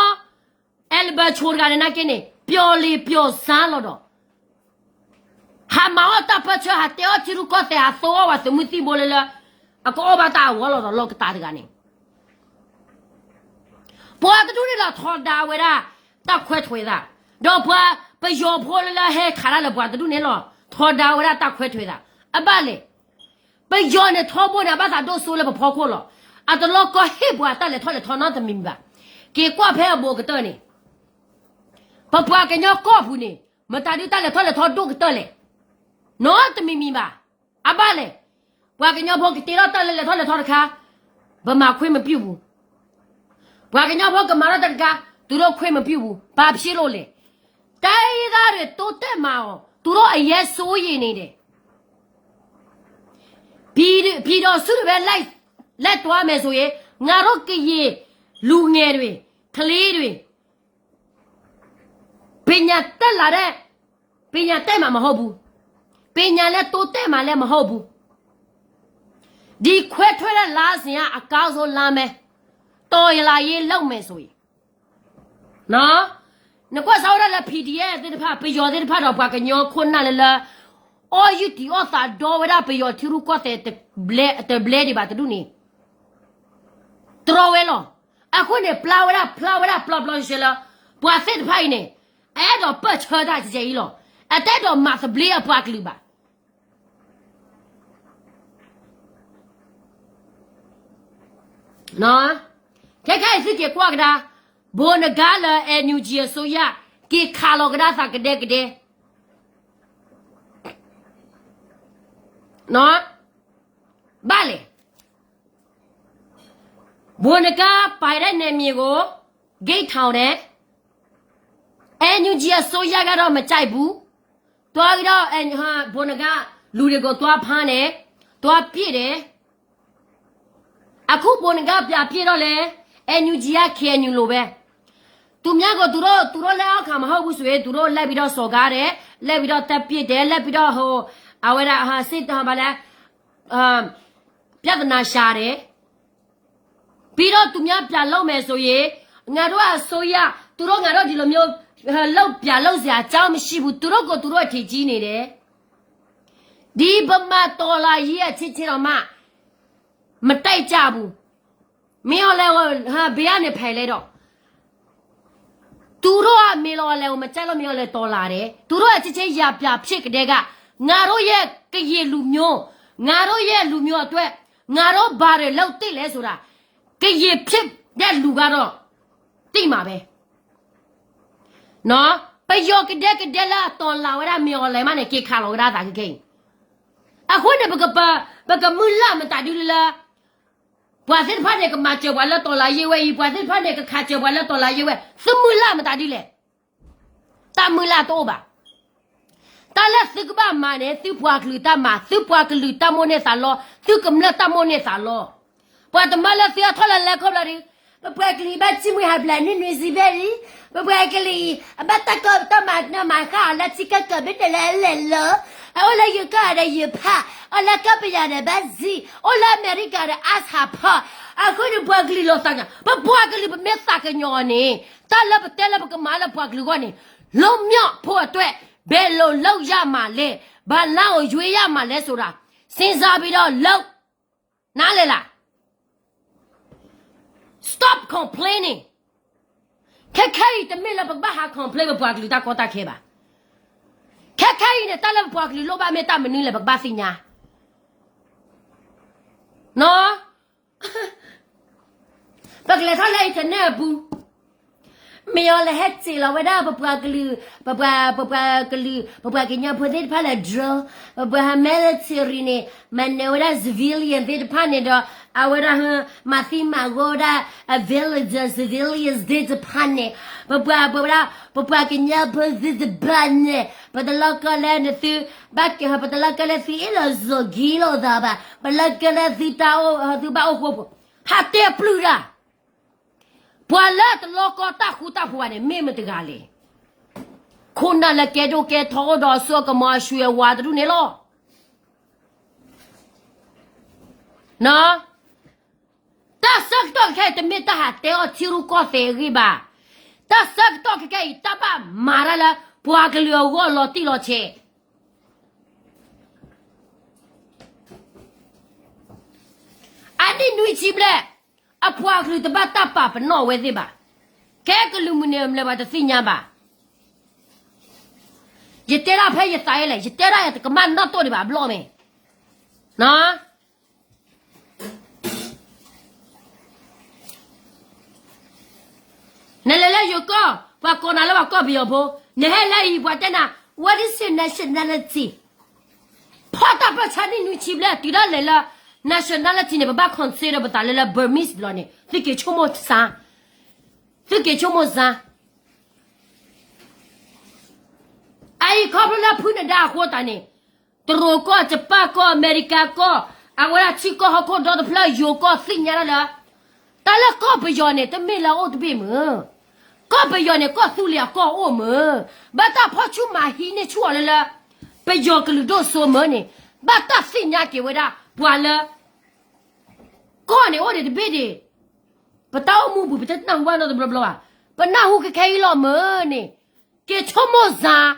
Albert ဆိတဂၤန့ၣ်နာ်က့န့ၣ် ပျီၤလ့ၤပျီၤစါလီၤဒီး ဟးမၤအီၣ်တၢ်ပၢၢ်ဆၢ ဟးတဲအီၣ်ထံရူၢ်ကီၢ်သဲး ဟးသိအီၣ်ပှၤသုးမုၢ်သံၣ်ဘိလၢလၢ အကအီၣ်ဘၣ်တၢ်အဂီၢ်လီၤဒီး လီၢ်ကတးတဂၤန့ၣ် ပှၤတဒူၣ်န့ၣ်လီၤ ထီဒါဝဲဒၣ်တၢ်ခွဲးထွဲးသး, ဒီးပှၤပယီၤဖိလၢလၢဟဲခးတၢ်လၢပှၤတဒူၣ်န့ၣ်လီၤ ထီဒါဝဲဒၣ်တၢ်ခွဲးထွဲးသး, အဘၣ်လဲၣ်. ပယီၤန့ၣ်ထီဘိန့ၣ် အဘၣ်သးဒိၣ်စိလၢပဖီခိၣ်လီၤ. အတလီၤကီဟ့ၣ်ပှၤတၢ်လဲၤထီၣ်လဲၤထီနီတမံၤမံၤဘၣ်. က့ၤကွၢ်ဖဲအဘူးကတၢၢ်န့ၣ် ပပှၤကညီကီၢ်ပူၤန့ၣ် မတၤဒုးတၢ်လဲၤထီၣ်လဲၤထီဒိၣ်ကတၢၢ်လဲၣ်. နီတမံၤမံၤဘၣ်. အဘၣ်လဲၣ်. ပှၤကညီဖိကတ့ထီၣ်တၢ်လၢလဲၤထီၣ်လဲၤထီတခါ ပမၤခွ့မပျုၢ်ပူၤ, ပှၤကညီဖိကမၤထီၣ်တၢ်တခါ သူတို့ခွင့်မပြုဘူး, ဘာဖြစ်လို့လဲ. တိုင်းရင်းသားတွေ တိုးတက်မှာကို သူတို့အရမ်းစိုးရိမ်နေတယ်. ပြည်သူ့စစ်တွေပဲ လိုက်, လိုက်သွားမယ်ဆိုရင် ငါတို့ကရင်လူငယ်တွေ ကလေးတွေ ပညာတက်လာတဲ့ ပညာတတ်မှာမဟုတ်ဘူး, ပညာလည်းတိုးတက်မှာလည်းမဟုတ်ဘူး. ဒီခွဲထွက်တဲ့လမ်းစဉ်က အကောင်းဆုံးလမ်းပဲ, တော်လှန်ရေးလုပ်မယ်ဆိုရင်. နကွၢ်စးဝဲဒၣ်လၢ PDF သ့ၣ်တဖၣ် ပယီၤသ့ၣ်တဖၣ်ဒီးပှၤကညီခိၣ်နၢ်လၢလၢ အီၣ်ယုၢ်တံၢ်အီၣ်သးဒီဝဲဒၣ်ပယီၤထံရူၢ်ကီၢ်သဲး တဘျဲဒံးဘၣ်တဒူၣ်န့ၣ် တြီဝဲလီၤ. အဃိန့ၣ် ပျၢ်ဝဲဒၣ် ဖျါဝဲဒၣ်ပျီပျီဆှဲဆှဲလၢ ပှၤသ့ၣ်တဖၣ်အံၤန့ၣ် အအဲၣ်ဒိးပၢၢ်ဆၢတၢ်ကဲအံၤလီၤ. အတအဲၣ်ဒိးမၤသဘျ့အပှၤကလုာ်ဘၣ်. ခဲခါအံၤသုက့ၤကွၢ်ကဒါ, ဘိးနဂါလၢ NUG အစိုးရ က့ၤခးလီၤကဒါသးကဒဲကဒဲ. န ဘၣ်လဲၣ်. ဘိနကါ ပာ်ဒၣ်နဲၣ်မံၤကိး ဂ့ၢ်ထီၣ်န့ၣ် NUG အစိုးရကတော့မကြိုက်ဘူး. တွၢ်ဒီး ဘိနကါ လူၤဒ့ကိး တွၢ်ဖးန့ၣ် တွၢ်ပျဲၢ်ဒဲး. အခုဘိနကါ ပြာပြည့်တော့လဲ NUG က KNU လိုပဲ. သူများကို သူတို့ သူတို့လက်အောက်ခံမဟုတ်ဘူးဆိုရင် သူတို့လိုက်ပြီးတော့စော်ကားတယ်, လိုက်ပြီးတော့တပ်ပစ်တယ်, လိုက်ပြီးတော့ဟို အဝဲဒၣ် စစ် ဘာလဲ ပြဿနာရှာတယ်. ပြီးတော့သူများပြန်လုပ်မယ်ဆိုရင် ငါတို့အစိုးရ သူတို့ငါတို့ဒီလိုမျိုး လုပ်ပြန်လုပ်စရာအကြောင်းမရှိဘူး. သူတို့ကိုယ်သူတို့အထင်ကြီးနေတယ်. ဒီဗမာတော်လှန်ရေးအချင်းချင်းတော့မှ မတိုက်ကြဘူး. မင်းအောင်လှိုင်ကို ဟ ဘယ်ကနေဖယ်လဲတော့ သူတို့က မင်းအောင်လှိုင်ကို မကြိုက်လို့ မင်းအောင်လှိုင် တော်လှန်တယ်. သူတို့က ချက်ချင်း ရန်ပြန်ဖြစ်ကတည်းက ငါတို့ရဲ့ ကရင်လူမျိုး ငါတို့ရဲ့လူမျိုးအတွက် ငါတို့ဘာတွေလုပ်သင့်လဲဆိုတာ ကရင်ဖြစ်တဲ့လူကတော့ သိမှာပဲ. နော်, ပယီၤကဒဲကဒဲလၢ တော်လှန်ဝဲဒၣ် မင်းအောင်လှိုင် မးန့ၣ် က့ၤခးလီၤဝဲဒၣ်အသးခဲခဲအံၤ. အဃိန့ၣ် ပက ပကမုၢ်လၢ်မတၤဒုလၢ ပှၤသ့ၣ်တဖၣ်န့ၣ် ကမၤစၢၤပှၤလၢ တော်လှန်ရေး ဝဲအံၤ, ပှၤသ့ၣ်တဖၣ်န့ၣ် ကခးစၢၤပှၤလၢ တော်လှန်ရေး ဝဲ, သုမုၢ်လၢ်မတၤဒုလဲၣ်. တၢ်မုၢ်လၢ်တအိၣ်ဘၣ်. တၢ်လၢသုကဘၣ်မၤန့ၣ် သုပှၤကလုာ်တၢ်မၤ, သုပှၤကလုာ်တၢ်မိၣ်န့ၢ်သးလီ, သုကမျၢၢ်တၢ်မိၣ်န့ၢ်သးလီ. ပှၤတမၢလၢသုအထီၣ်လၢလဲၤခီဖျိဒီး ပပှၤကလုာ်ဘၣ်ထံၣ်မှံဟးဖျိးနံၣ်နွံဆံဘျဲၣ်လံ, ပပှၤကလုာ်အံၤ အဘၣ်တၢ်ကီတၢ်မၤနီၢ်မၤဃၣ်အီၤလၢထံကီၢ်ကီၢ် မ့ၢ်တလဲၤလဲၤလၢ အအိၣ်လၢယိၤကီၢ်ဒီးယိၤဖး, အိၣ်လၢကီၢ်ပယီၤဒီးဘၣ်စံၣ်, အိၣ်လၢအမဲရကၤဒီးအါဆးဖီ, အဃိန့ၣ်ပှၤကလုာ်လီၤသးကညီၤ, ပပှၤကလုာ်ပမ့ၢ်သးကညီၤအီၤန့ၣ် တၢ်လၢပတဲလၢပကမၤလၢပှၤကလုာ်အဂီၢ်န့ၣ် လွတ်မြောက်ဖို့အတွက် ဘယ်လိုလုပ်ရမှာလဲ, ဘာလမ်းကိုရွေးရမှာလဲဆိုတာ စဉ်းစားပြီးတော့လုပ် နားလည်လား. Stop complaining. ခဲခဲအံၤတမ့ၢ်လၢပကဘၣ်ဟး complain ပပှၤကလုာ်တၢ်ကီတၢ်ခဲဘၣ်. ခဲခဲအံၤန့ၣ် တၢ်လၢပပှၤကလုာ်လိၣ်ဘၣ်မ့ၢ်တၢ်မနုၤလဲၣ် ပကဘၣ်သ့ၣ်ညါ. နီၢ် ပကလဲၤထီၣ်လၢ internet အပူၤ, မ့ၢ်အီၤလဲၤဟဲစ့ၣ်လီၤဝဲဒၣ်ပပှၤကလုာ်, ပပှၤ, ပပှၤကလုာ်, ပပှၤကညီဖိသ့ၣ်တဖၣ်လၢ drone, ပပှၤ military န့ၣ် မၤနၢၤဝဲဒၣ် civilian သ့ၣ်တဖၣ်န့ၣ်ဒီး အဝဲဒၣ် မၤသံမၤဂီၤဝဲဒၣ် အ villager civilians သ့ၣ်တဖၣ်န့ၣ်, ပပှၤ, ပဝဲဒၣ် ပပှၤကညီဖိသ့ၣ်တဖၣ်န့ၣ် ပတလီၤကီလၢနသု, ဘၣ်က, ပတလီၤကီလၢသုအ့ၣ်လိာ်ဆိးက့လိာ်သးဘၣ်, ပလီၤကီလၢသုတၢ်အိၣ်, သုဘၣ်အိၣ်ဃိဖိ, ဟးတဲပျုၢ်တၢ် ပှၤလၢတလီၤကီတၢ်ဃူတၢ်ဖိးဘၣ်န့ၣ် မ့ၢ်မတဂၤလဲၣ်. ခိၣ်နၢ်လၢကဲဒိၣ်ကဲထီအိၣ်ဒီးအစိအကမီၤအဆွံအဝၤတဒူၣ်န့ၣ်လီၤ. တၢ်ဆၢကတီၢ်ခဲအံၤ တမ့ၢ်တၢ်ဟးတဲအီၣ်ထံရူၢ်ကီၢ်သဲးအဂ့ၢ်ဘၣ်. တၢ်ဆၢကတီၢ်ခဲခဲအံၤ တၢ်ဘၣ်မၤတၢ်လၢပှၤကလုာ်အဂီၢ်လီၤတံၢ်လီၤဆဲး အနံၣ်နွံဆံဘျဲၣ်, အပှၤကလုာ်တဘၣ်တၢ်ပာ်ပနီၣ်အဝဲသ့ၣ်ဘၣ်. ခဲကလုာ်မုၢ်နံၤအမျဲၢ်ဘၣ်တသ့ၣ်ညါဘၣ်. ယတဲဒၣ်ဖဲယသးအံၤလဲၣ်, ယတဲဒၣ်ယတကမၣ်နီၣ်တိၢ်ဒံးဘၣ်အဘျီမ့ၢ်. နလဲၤလၢယိၤကီၢ်, ပှၤကိးနၤလၢပှၤကီၢ်ပယီၤဖိ, နဟဲလၢအံၤပှၤတဲနၤ, what is your nationality? ဖီၣ်တၢ်ပၢၢ်ဆါနံၣ်နွံဆံဘျဲၣ် တုၤဒၣ်လဲာ်လၢ nationality န့ၣ် ပဘၣ် consider ပသးလၢလၢ Burmese ဘျီန့ၣ် သုက့ၤဆိကမိၣ်စၢ်, သုက့ၤဆိကမိၣ်စၢ်. အအံၤခီဖျိလၢဖုနဒါအဃိသတးန့ၣ်, တရူးကီၢ်, ယပၣ်ကီၢ်, အမဲရကၤကီၢ်, အဝဲဒၣ်ထံကီၢ်ဟီၣ်ခိၣ်ဒီတဖျၢၣ်ယိၤကီၢ်သ့ၣ်ညါဒၣ်လၢ တၢ်လၢကီၢ်ပယီၤန့ၣ် တမ့ၢ်လၢအအိၣ်တဘ့ၣ်မုၢ်, ကီၢ်ပယီၤန့ၣ် ကီၢ်သူလ့ၤအကီၢ်အိၣ်မုၢ်, ဘၣ်တၢ်ဖီၣ်ဆူၣ်မၤဟံးန့ၢ်ဆူၣ်အီၤလၢလၢ ပယီၤကလုာ်ဒိၣ်စိမုၢ်န့ၣ်, ဘၣ်တၢ်သ့ၣ်ညါက့ၤဝဲဒၣ်ပှၤလၢ ကီၢ်န့ၣ်အိၣ်ဒံးတဘ့ၣ်ဒံး, ပတၢ်အိၣ်မူပူၤ ပတနၢ်ဟူဘၣ်နီတဘျီဘျီဘၣ်, ပနၢ်ဟူခဲခဲအံၤလီၤမုၢ်န့ၣ်, က့ၤဆိကမိၣ်စၢ်.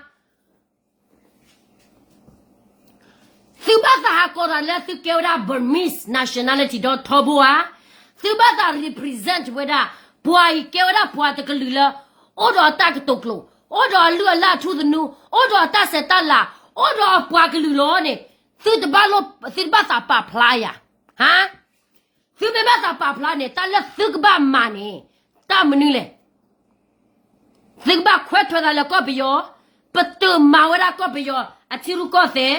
သုဘၣ်သးဟးကိးတၢ်လၢသုကဲဝဲဒၣ် Burmese nationality ဒီးထီဘိဧါ, သုဘၣ်သး represent ဝဲဒၣ် ပှၤအံၤကဲဝဲဒၣ်ပှၤတကလုာ်လၢ အိၣ်ဒီးအတၢ်ကတိၤကျိာ်, အိၣ်ဒီးအလုၢ်အလၢ်အထူသနူ, အိၣ်ဒီးအတၢ်ဆဲးတၢ်လၤ, အိၣ်ဒီးအပှၤကလုာ်လီၤန့ၣ်, သုတဘၣ်လိၣ်, သုတဘၣ်သးပာ်ဖျါယၤ, ဟါ သုမ့ၢ်ဘၣ်သးပာ်ဖျါန့ၣ် တၢ်လၢသုကဘၣ်မၤန့ၣ် တၢ်မနုၤလဲၣ်. သုကဘၣ်ခွဲးထွဲသးလၢကီၢ်ပယီၤ, ပတုာ်မၤဝဲဒၣ်ကီၢ်ပယီၤ အထံရူၢ်ကီၢ်သဲး,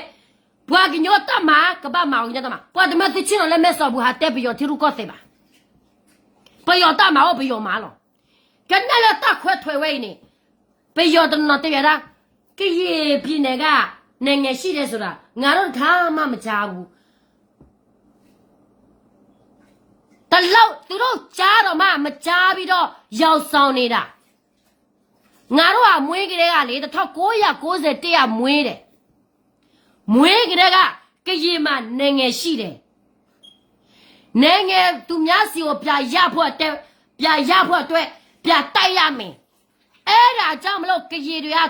ပှၤကညီတၢ်မၤ ကဘၣ်မၤအီၤကညီတၢ်မၤ, ပှၤတမၢသုဆ့ၣ်နီၤလၢမဲာ်စီၤပူၤ ဟးတဲပယီၤထံရူၢ်ကီၢ်သဲးဘၣ်. ပယီၤတၢ်မၤအိၣ်ပယီၤမၤလီၤ. ကနဲလၢတၢ်ခွဲးထွဲးဝဲအံၤန့ၣ်, ပယီၤတနီၤတဲဝဲဒၣ်, ကရင်ပြည်နယ်က နိုင်ငံရှိတယ်ဆိုတာ ငါတို့တခါမှမကြားဘူး. တလောက် သူတို့ကြားတော့မှ မကြားပြီးတော့ ယောင်ဆောင်နေတာ. ငါတို့က မွေးကတည်းကလေ, တစ်ထောင့်ကိုးရာကိုးဆယ်တစ်က မွေးတယ်. မွေးကတည်းက ကရင်မှာ နိုင်ငံရှိတယ်. နိုင်ငံသူများဆီကို ပြန်ရဖို့အတွက်, ပြန်ရဖို့အတွက် ပြန်တိုက်ရမယ်. အဲ့ဒါကြောင့်မလို့ ကရင်တွေက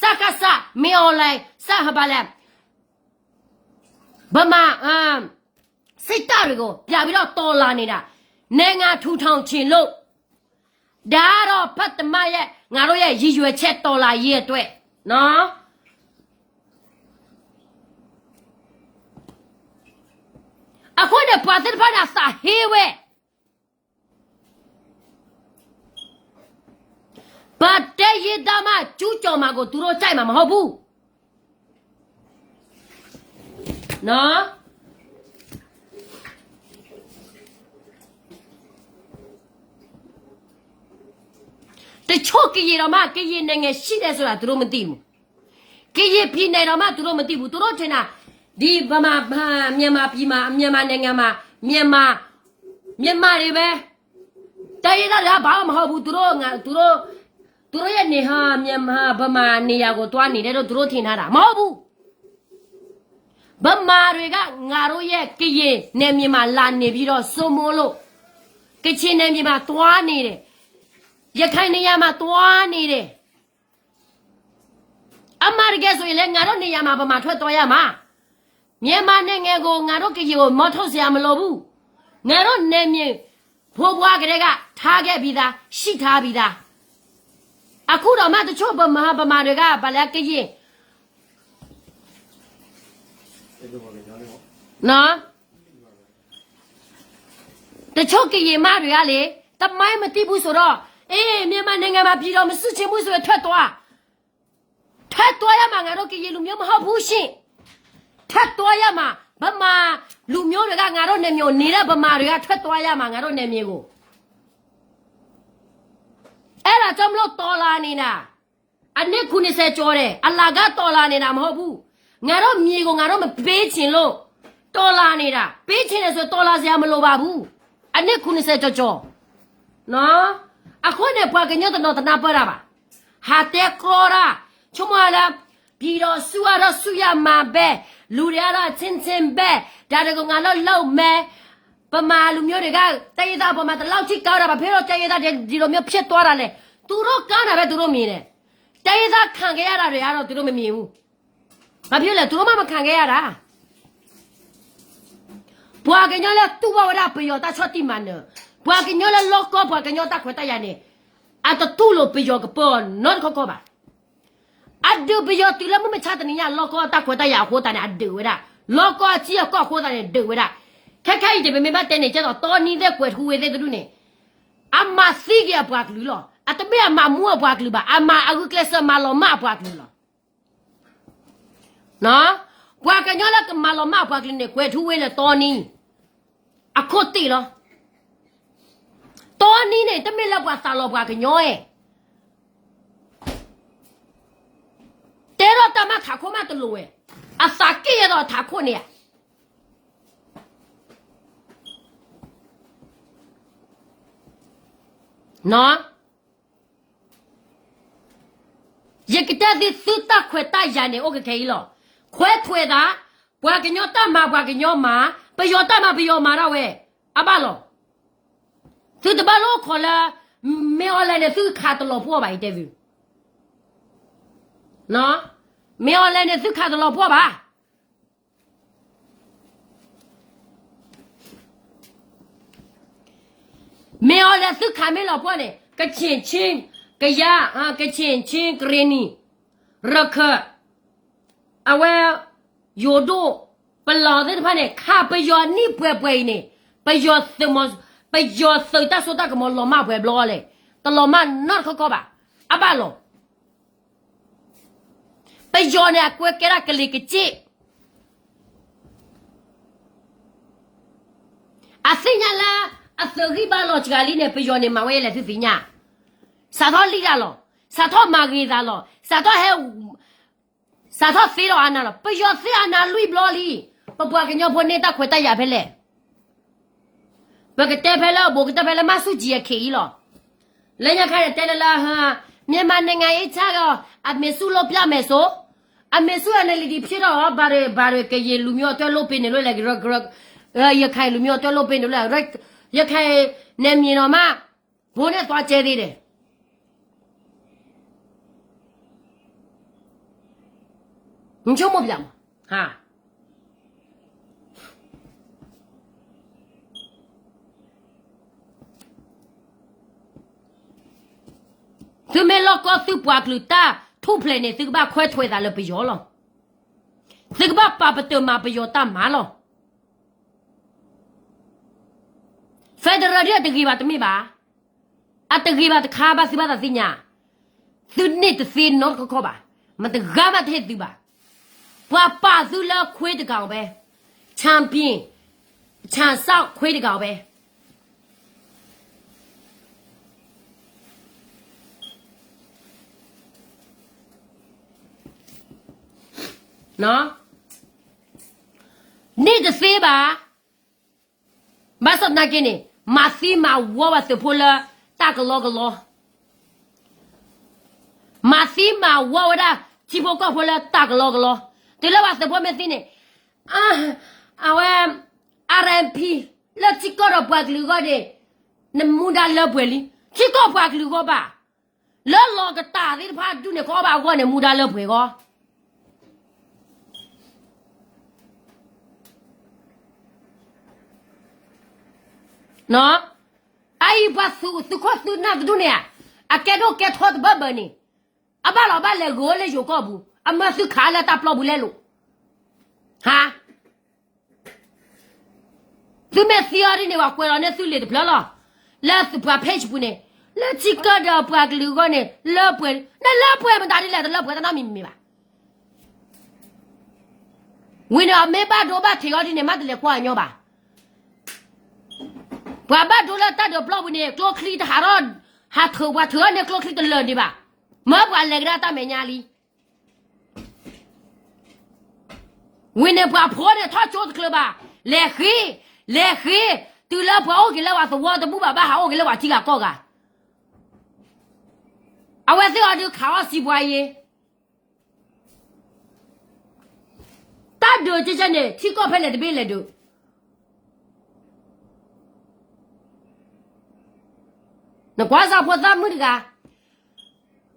စကစ, မင်းအောင်လှိုင်, စဟဘလဲ, ဗမာ, အမ်, စစ်တပ်တွေကို ပြန်ပြီးတော့ တော်လှန်နေတာ. နိုင်ငံထူထောင်ချင်လို့. ဒါကတော့ ဖတ်သမားရဲ့, ငါတို့ရဲ့ ရည်ရွယ်ချက် တော်လှန်ရေးအတွက်နော်. အဃိန့ၣ် ပှၤသ့ၣ်တဖၣ်န့ၣ် အသးဟ့ဝဲ, ပတဲရေးသားမှ ကျူးကျော်မှာကို သူတို့ကြိုက်မှာမဟုတ်ဘူးနော်. တချို့ကရင်တောင်မှ ကရင်နိုင်ငံရှိတယ်ဆိုတာ သူတို့မသိဘူး. ကရင်ပြည်နယ်တောင်မှ သူတို့မသိဘူး. သူတို့ထင်တာ ဒီဗမာ, မြန်မာပြည်မှာ, မြန်မာနိုင်ငံမှာ, မြန်မာ, မြန်မာတွေပဲ, တိုင်းရင်းသားတွေက ဘာမှမဟုတ်ဘူး. သူတို့, သူတို့, သူတို့ရဲ့နေဟာ မြန်မာ, ဗမာနေရာကို သွားနေတဲ့လို့ သူတို့ထင်ထားတာ မဟုတ်ဘူး. ဗမာတွေက ငါတို့ရဲ့ ကရင်နယ်မြေမှာ လာနေပြီးတော့ စိုးမိုးလို့, ကချင်နယ်မြေမှာ သွားနေတယ်, ရခိုင်နေရာမှာ သွားနေတယ်. အမှန်တကယ်ဆိုရင်လည်း ငါတို့နေရာမှာ ဗမာထွက်သွားရမှာ. မြန်မာနိုင်ငံကို ငါတို့ကရင်ကို မောင်းထုတ်စရာမလိုဘူး. ငါတို့နယ်မြေ ဘိုးဘွားကတည်းက ထားခဲ့ပြီးသား, ရှိထားပြီးသား. အခုတောင်မှ တချို့ဗမာ, ဗမာတွေက ဘာလဲ ကရင်, နော်, တချို့ကရင်မတွေကလေ, သမိုင်းမသိဘူးဆိုတော့, အေး, မြန်မာနိုင်ငံမှာ ပြည်တော်မစစ်ချင်ဘူးဆိုရင် ထွက်သွား. ထွက်သွားရမှာ, ငါတို့ကရင်လူမျိုးမဟုတ်ဘူးရှင်. ထွက်သွားရမှာ. ဗမာလူမျိုးတွေက ငါတို့နယ်မြေကို, နေတဲ့ဗမာတွေက ထွက်သွားရမှာ, ငါတို့နယ်မြေကို. အဲ့ဒါကြောင့်မလို့ တော်လှန်နေတာ. အနှစ်ခုနှစ်ဆယ်ကျော်တယ်. အလကားတော်လှန်နေတာမဟုတ်ဘူး. ငါတို့မြေကို ငါတို့မပေးချင်လို့ တော်လှန်နေတာ. ပေးချင်တယ်ဆို တော်လှန်စရာမလိုပါဘူး. အနှစ်ခုနှစ်ဆယ်ကျော်ကျော်နော်. အဃိန့ၣ် ပှၤကညီတနီၤတနၢ်ပၢၢ်တၢ်ဘၣ်. ဟးတဲကြီတၢ်, ဆိကမိၣ်လၢ ပြည်တော်စုကတော့ စုရမှာပဲ, လူတွေကတော့ အချင်းချင်းပဲ, ဒါတွေကို ငါတို့လုပ်မယ်. ဗမာလူမျိုးတွေက တိုင်းရင်းသားအပေါ်မှာ ဒီလောက်ထိ ကောင်းတာ ဘာဖြစ်လို့ တိုင်းရင်းသားတွေ ဒီလိုမျိုး ဖြစ်သွားတာလဲ. သူတို့ ကောင်းတာပဲ သူတို့ မြင်တယ်. တိုင်းရင်းသား ခံခဲ့ရတာတွေကတော့ သူတို့ မမြင်ဘူး. ဘာဖြစ်လဲ သူတို့မှ မခံခဲ့ရတာ. ပှၤကညီလၢ တူၢ်ဘၣ်ဝဲဒၣ် ပယီၤတၢ်ဆီၣ်တံၢ်မၤနၢၤ, ပှၤကညီလၢ လီၢ်ကီ ပှၤကညီတၢ်ခွဲးတၢ်ယာ်န့ၣ် အတတူၢ်လိာ်ပယီၤကပၢၤနီတခီခီဘၣ်. အဒုးပယီၤတုၤလၢမုၢ်မဆါတနံၤညါ လီၢ်ကီတၢ်ခွဲးတၢ်ယာ်အဃိသတးန့ၣ် အဒုးဝဲဒၣ်, လီၢ်ကီအထံအကီၢ်အဃိသတးန့ၣ် ဒုးဝဲဒၣ်. ခဲခဲအံၤန့ၣ် ပမ့ၢ်ဘၣ်တဲန့ၣ် ကဲသိး တီနံသ့ၣ်ကွဲးထူဝ့သ့ၣ်တဒူၣ်န့ၣ် အမၤသံက့ၤအပှၤကလုာ်လီၤ. အတမ့ၢ်အမၤမူအပှၤကလုာ်ဘၣ်, အမၤအဂုာ်ကျဲးစၢးမၤလီၤမၢ်အပှၤကလုာ်လီၤ. ပှၤကညီလၢကမၤလီၤမၢ်အပှၤကလုာ်န့ၣ် ကွဲးထူဝ့လၢတီနံ အခိၣ်သ့ၣ်လီၤ. တီနံန့ၣ် တမ့ၢ်လၢပှၤသးလီၤပှၤကညီဧါ. တဲထီၣ်တၢ်မး ထးခိၣ်မးတလိၤဝဲ, အသးက့ၣ်ယဲသိးထးခိၣ်န့ၣ်ဧါ. ယကတဲသု သုတၢ်ခွဲးတၢ်ယာ်န့ၣ် အိၣ်ကခဲအံၤလီၤ. ခွဲးခွဲးသး, ပှၤကညီတၢ်မၤ ပှၤကညီမၤ, ပယီၤတၢ်မၤ ပယီၤမၤဒၣ်ဝဲ, အဘၣ်လီၤ. သုတဘၣ်လိၣ်ခိးလၢ မင်းအောင်လှိုင်န့ၣ် သုခးတလီၤပှီၢ်ဘၣ် ယတဲသု. မင်းအောင်လှိုင်န့ၣ် သုခးတလီၤပှီၢ်ဘၣ်. မင်းအောင်လှိုင် သုခးမ့ၢ်လီၤပှီၢ်န့ၣ် ကချင် ချင်း, ကယား, ကချင် ချင်း, ကရင်နီ, ရခိုင်, အဝဲ ယိၤဒိၣ်, ပလီၤသ့ၣ်တဖၣ်န့ၣ် ခးပယီၤနံၣ်ပှဲၤပှဲၤအံၤန့ၣ် ပယီၤသုးမီၤ, ပယီၤသုးတၢ်စိတၢ်ကမီၤလီၤမၢ်ပှဲၤဘျီလဲၣ်. တလီၤမၢ်နီတခီခီဘၣ်. အဘၣ်လီၤ. ပယီၤန့ၣ် အကွဲကဲဒၣ်ကလံၤကစ့ၣ်, အသ့ၣ်ညါလၢ အသုးဂံၢ်ဘါလီၤစှၤလံန့ၣ် ပယီၤန့ၣ်မၤဝဲလဲၣ်သုသ့ၣ်ညါ, စးထီၣ်လံတၢ်လီၤ, စးထီၣ်မၤဂ့ၤသးလီၤ, စးထီၣ်ဟဲ စးထီၣ်သ့လီၤအါနၤလီၤ. ပယီၤသ့အါနၤလွံၢ်ဘျီလံ. ပပှၤကညီဖိန့ၢ်တၢ်ခွဲးတၢ်ယာ်ဖဲလဲၣ်. ပကတဲဖဲလၢအဘူး ကတဲဖဲလၢမၤဆူၣ်ကၠံအခံအံၤလီၤ. လၢညါခါန့ၣ်တဲလၢလၢ မြန်မာနိုင်ငံအံၤ အမေစုလုပ်ပြမယ်ဆို, အမေစု NLD ဖြစ်တော့ ဘာတွေ ဘာတွေ ကရင်လူမျိုးအတွက် လုပ်ပေးနေလို့လဲ ရခိုင်လူမျိုးအတွက် လုပ်ပေးနေလို့လဲ ရခိုင်နယ်မြေတော်မှာ ဘိုးနဲ့သွားကျဲသေးတယ်. မချိုးမို့ပြမး ဟါ သုမ့ၢ်လီၢ်ကီၢ်သုပှၤကလုာ်တၢ်ထူၣ်ဖျဲးန့ၣ် သုကဘၣ်ခွဲးထွဲးသးလၢပယီၤလီၤ. သုကဘၣ်ပာ်ပတုာ်မၤပယီၤတၢ်မၤလီၤ. federal ဒ်အတဂ့ၤဘၣ်တမ့ၢ်ဘၣ်. အတဂ့ၤဘၣ်တခါဘၣ်သုဘၣ်သးသ့ၣ်ညါ, သုန့ၢ်တသ့နီတခီခီဘၣ်, မတဂၤမးတဟ့ၣ်သုဘၣ်. ပှၤပာ်သုလၢခွ့တကးအီၤဖဲ, champion, ဆၣ်စီၣ်ခွ့တကးအီၤဖဲ န့ၢ်တသ့ဘၣ်. ဘၣ်ဆၣ်သနာ်က့န့ၣ် မၤသံမၤဝီဝဲသုးဖိလၢတၢ်ကလီကလီ, မၤသံမၤဝီဝဲဒၣ်ထံဖိကီၢ်ဖိလၢတၢ်ကလီကလီ, တုၤလၢပှၤသုးဖိမ့ၢ်သံန့ၣ်, အဝဲ RMP လၢထံကီၢ်ဒီးပှၤကလုာ်အဂီၢ်န့ၣ် နမူဒါလၢပှဲၤလံ, ထံကီၢ်ပှၤကလုာ်အဂီၢ်ဘၣ်, လၢလီၤကတၢ်သ့ၣ်တဖၣ်ဒူၣ်န့ၣ် ကအီၣ်ဘၣ်အဂီၢ်န့ၣ် မူဒါလၢပှဲၤဂီၢ် အအံၤပှၤသုးခိၣ်သုးနၢ်တဒူၣ်န့ၣ်ဧါ, အကဲဒိၣ်ကဲထီတဘၢဘၢန့ၣ်, အဘၣ်လီၤဘၣ်လဲၤဂ့ၤအိၣ်လၢယိၤကီၢ်ပူၤ, အမၢသုခးလၢတၢ်ပျီပူၤလဲလိာ်, ဟါ သုမ့ၢ်သံအီၤဒ်န့ၣ် ပှၤကွဲးလီၤန့ၢ်သုလံာ်တဖျၢၣ်လီၤ, လၢသုပှၤ page ပူၤန့ၣ်, လၢထံကီၢ်ဒီးပှၤကလုာ်အဂီၢ်န့ၣ် လၢပှဲၤ, နလၢပှဲၤမတၤဒ်လဲၣ်, တလၢပှဲၤတၢ်နီတမံၤမံၤဘၣ်. ဝံၤန့ၣ် အမ့ၢ်ဘၣ်ဒိဘၣ်ထံးအီၤဒ်န့ၣ် မ့ၢ်တလဲၤကွၢ်အညီဘၣ်. ပှၤဘၣ်ဒိလၢတၢ်ဒုးပျီပူၤန့ၣ် ကျိချံတဟးထီၣ်, ဟးထုးပှၤထုးထီၣ်န့ၢ်ကျိချံတလၢာ်ဒံးဘၣ်, မၢပှၤလဲၤကဒါတၢ်မဲာ်ညါလံ. ဝံၤန့ၣ်ပှၤဖိန့ၣ်ထီၣ်ကၠိတချုးဘၣ်, လဲၤဃ့, လဲၤဃ့, တုၤလၢပှၤအိၣ်က့ၤလၢပှၤသဝီတဘူၣ်ဘၣ် ဘၣ်ဟးအိၣ်က့ၤလၢပှၤထံဂၤကီၢ်ဂၤ, အဝဲသ့ၣ်အီၤဒုးခးအီၣ်စံးပှၤယ့ တၢ်ဒုးကဲကဲန့ၣ် ထံကီၢ်ဖဲလဲၣ်တဘ့ၣ်လဲၣ်ဒုး နကွၢ်စၢ်ဖိသၣ်မုၣ်တဂၤ,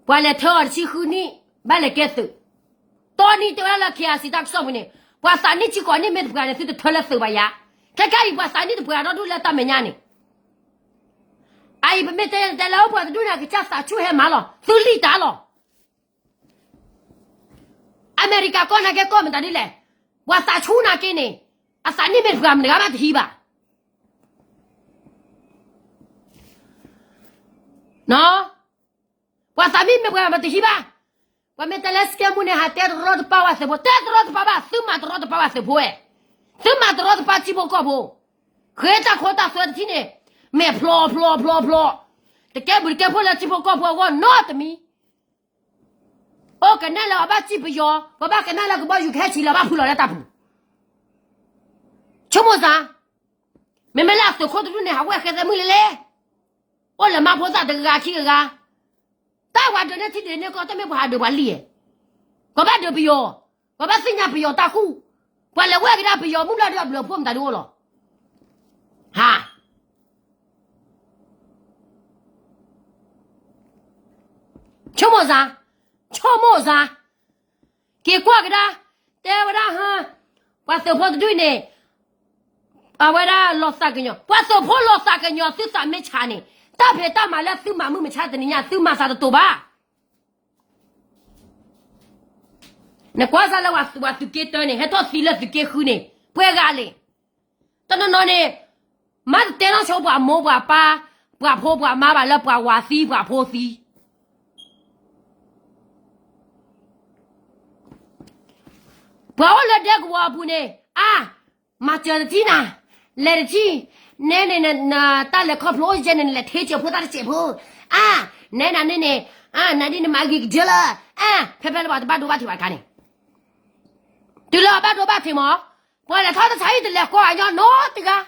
ပှၤလဲၤထၢအီၤတဆံဃုနံၣ်, ဘၣ်လဲၤကဲသုး, တီနံၣ်တဲဝဲဒၣ်လၢ KIC တၢ်ကစီၣ်ပူၤန့ၣ်, ပှၤသးနံၣ်ထံကီၢ်နံၣ်မ့ၢ်တပှဲၤန့ၣ် သုတထၢလၢသုးဘၣ်ယါ, ခဲခဲအံၤပှၤသးနံၣ်တပှဲၤဒီဒူၣ်လၢတၢ်မဲာ်ညါန့ၣ်, အအံၤပမ့ၢ်တဲတဲလၢအိၣ်ပှၤတဒူၣ်န့ၣ် အကစၢ်သးဆူၣ်ဟဲမၤလီၤ, သုလံၣ်တၢ်လီၤ. အမဲရကၤကီၢ်နာ်က့ကီၢ်မတၤဒ်လဲၣ်, ပှၤသးဆူၣ်နာ်က့န့ၣ်, အသးနံၣ်မ့ၢ်တပှဲၤမတဂၤမးတဟံးဘၣ်. ပှၤသးနံၣ်မ့ၢ်ပှဲၤမတဟံးဘၣ်. ပှၤမ့ၢ်တဲလၢစကဲမူန့ၣ် ဟးတဲတရီတပါဝဲသုးဖိ, တဲတရီတပါဘၣ်, သုမၤတရီတပါဘၣ်သုးဖိဝဲ, သုမၤတရီတပါထံဖိကီၢ်ဖိ, ဃ့တၢ်ခိတၢ်သွဲတထံၣ်န့ၣ်, မဲာ်ဖျိဖျိဖျိဖျိ, တကဲဘျုးတကဲဖှိၣ်လၢထံဖိကီၢ်ဖိအဂီၢ်နီတမံၤ အိၣ်ကနၣ်လၢအဘၣ်စံၣ်ပယီၤ, ပဘၣ်ကနၣ်လၢကဘီယူၤကဟဲဆံးလီၤဘၣ်ဖုလီၤလၢတၢ်ပူၤ, ဆိကမိၣ်စ့ၢ်, မ့မ့ၢ်လၢအသုးခိၣ်တဒူၣ်န့ၣ် ဟးဝဲဃဲသဲမုၣ်လဲၣ်လဲၣ်, အိၣ်လၢမါဖိသၣ်တဂၤခံဂၤ, တၢ်ပှၤဒုးန့ၢ်ထံဒုးန့ၢ်ကီၢ် တမ့ၢ်ပှၤဟးဒုးပှၤလံၣ်ဧါ, ပှၤဘၣ်ဒုးပယီၤ, ပှၤဘၣ်သ့ၣ်ညါပယီၤတၢ်ဃူ, ပှၤလဲၤဝဲကဒါပယီၤမုၢ်ဘျီဒီးအဘျုးအဖှိၣ်မတၤဒုးအိၣ်လီၤ, ဟါ ဆိကမိၣ်စ့ၢ်, ဆိကမိၣ်စ့ၢ်, က့ၤကွၢ်ကဒါ, တဲဝဲဒၣ်ဟါ, ပှၤသုးဖိတဒူၣ်န့ၣ်, အဝဲဒၣ်လီၤသးကညီၤ, ပှၤသုးဖိလီၤသးကညီၤသုသးမ့ၢ်ဆါန့ၣ်, တၢ်ဖံးတၢ်မၤလၢသုမၤမုၢ်မဆါတနံၤညါ သုမၤသးတတိာ်ဘၣ်. နကွၢ်စ့ၢ်လၢပှၤသုးက့တၢန့ၣ် ဟဲထီၣ်သံလၢသုးက့ဃုန့ၣ် ပှဲၤဂၤလဲၣ်. တနီၤနီၤန့ၣ် မ့ၢ်တတဲနီၢ်ဆိပှၤမိၢ်ပှၤပၢ်, ပှၤဖိပှၤမါဘၣ်လၢပှၤဝၤသံပှၤဖိသံ. ပှၤအိၣ်လၢဒဲကဝီၤအပူၤန့ၣ် အါ, မၤစၢၤတထံၣ်နၤ, လဲၤတထံၣ်, နဲန့ၣ် တၢ်လဲၤခီဖျိအိၣ်ကဲန့ၣ် နလဲၤထ့စဲးဖိသၣ်တစဲးဖိ, အါ, နဲနၤန့ၣ်န့ၣ်, အါ, နၤဒ်နမၤဂ့ၤကစၢၢ်လၢ, အါ, ဖဲဖဲလၢပှၤတဘၣ်ဒိဘၣ်ထံးဘၣ်တခါန့ၣ်, တုၤလၢအဘၣ်ဒိဘၣ်ထံးမး, ပှၤလဲၤထီၣ်တၢ်ဆါအံၤတလဲၤကွၢ်အညီနီတဂၤ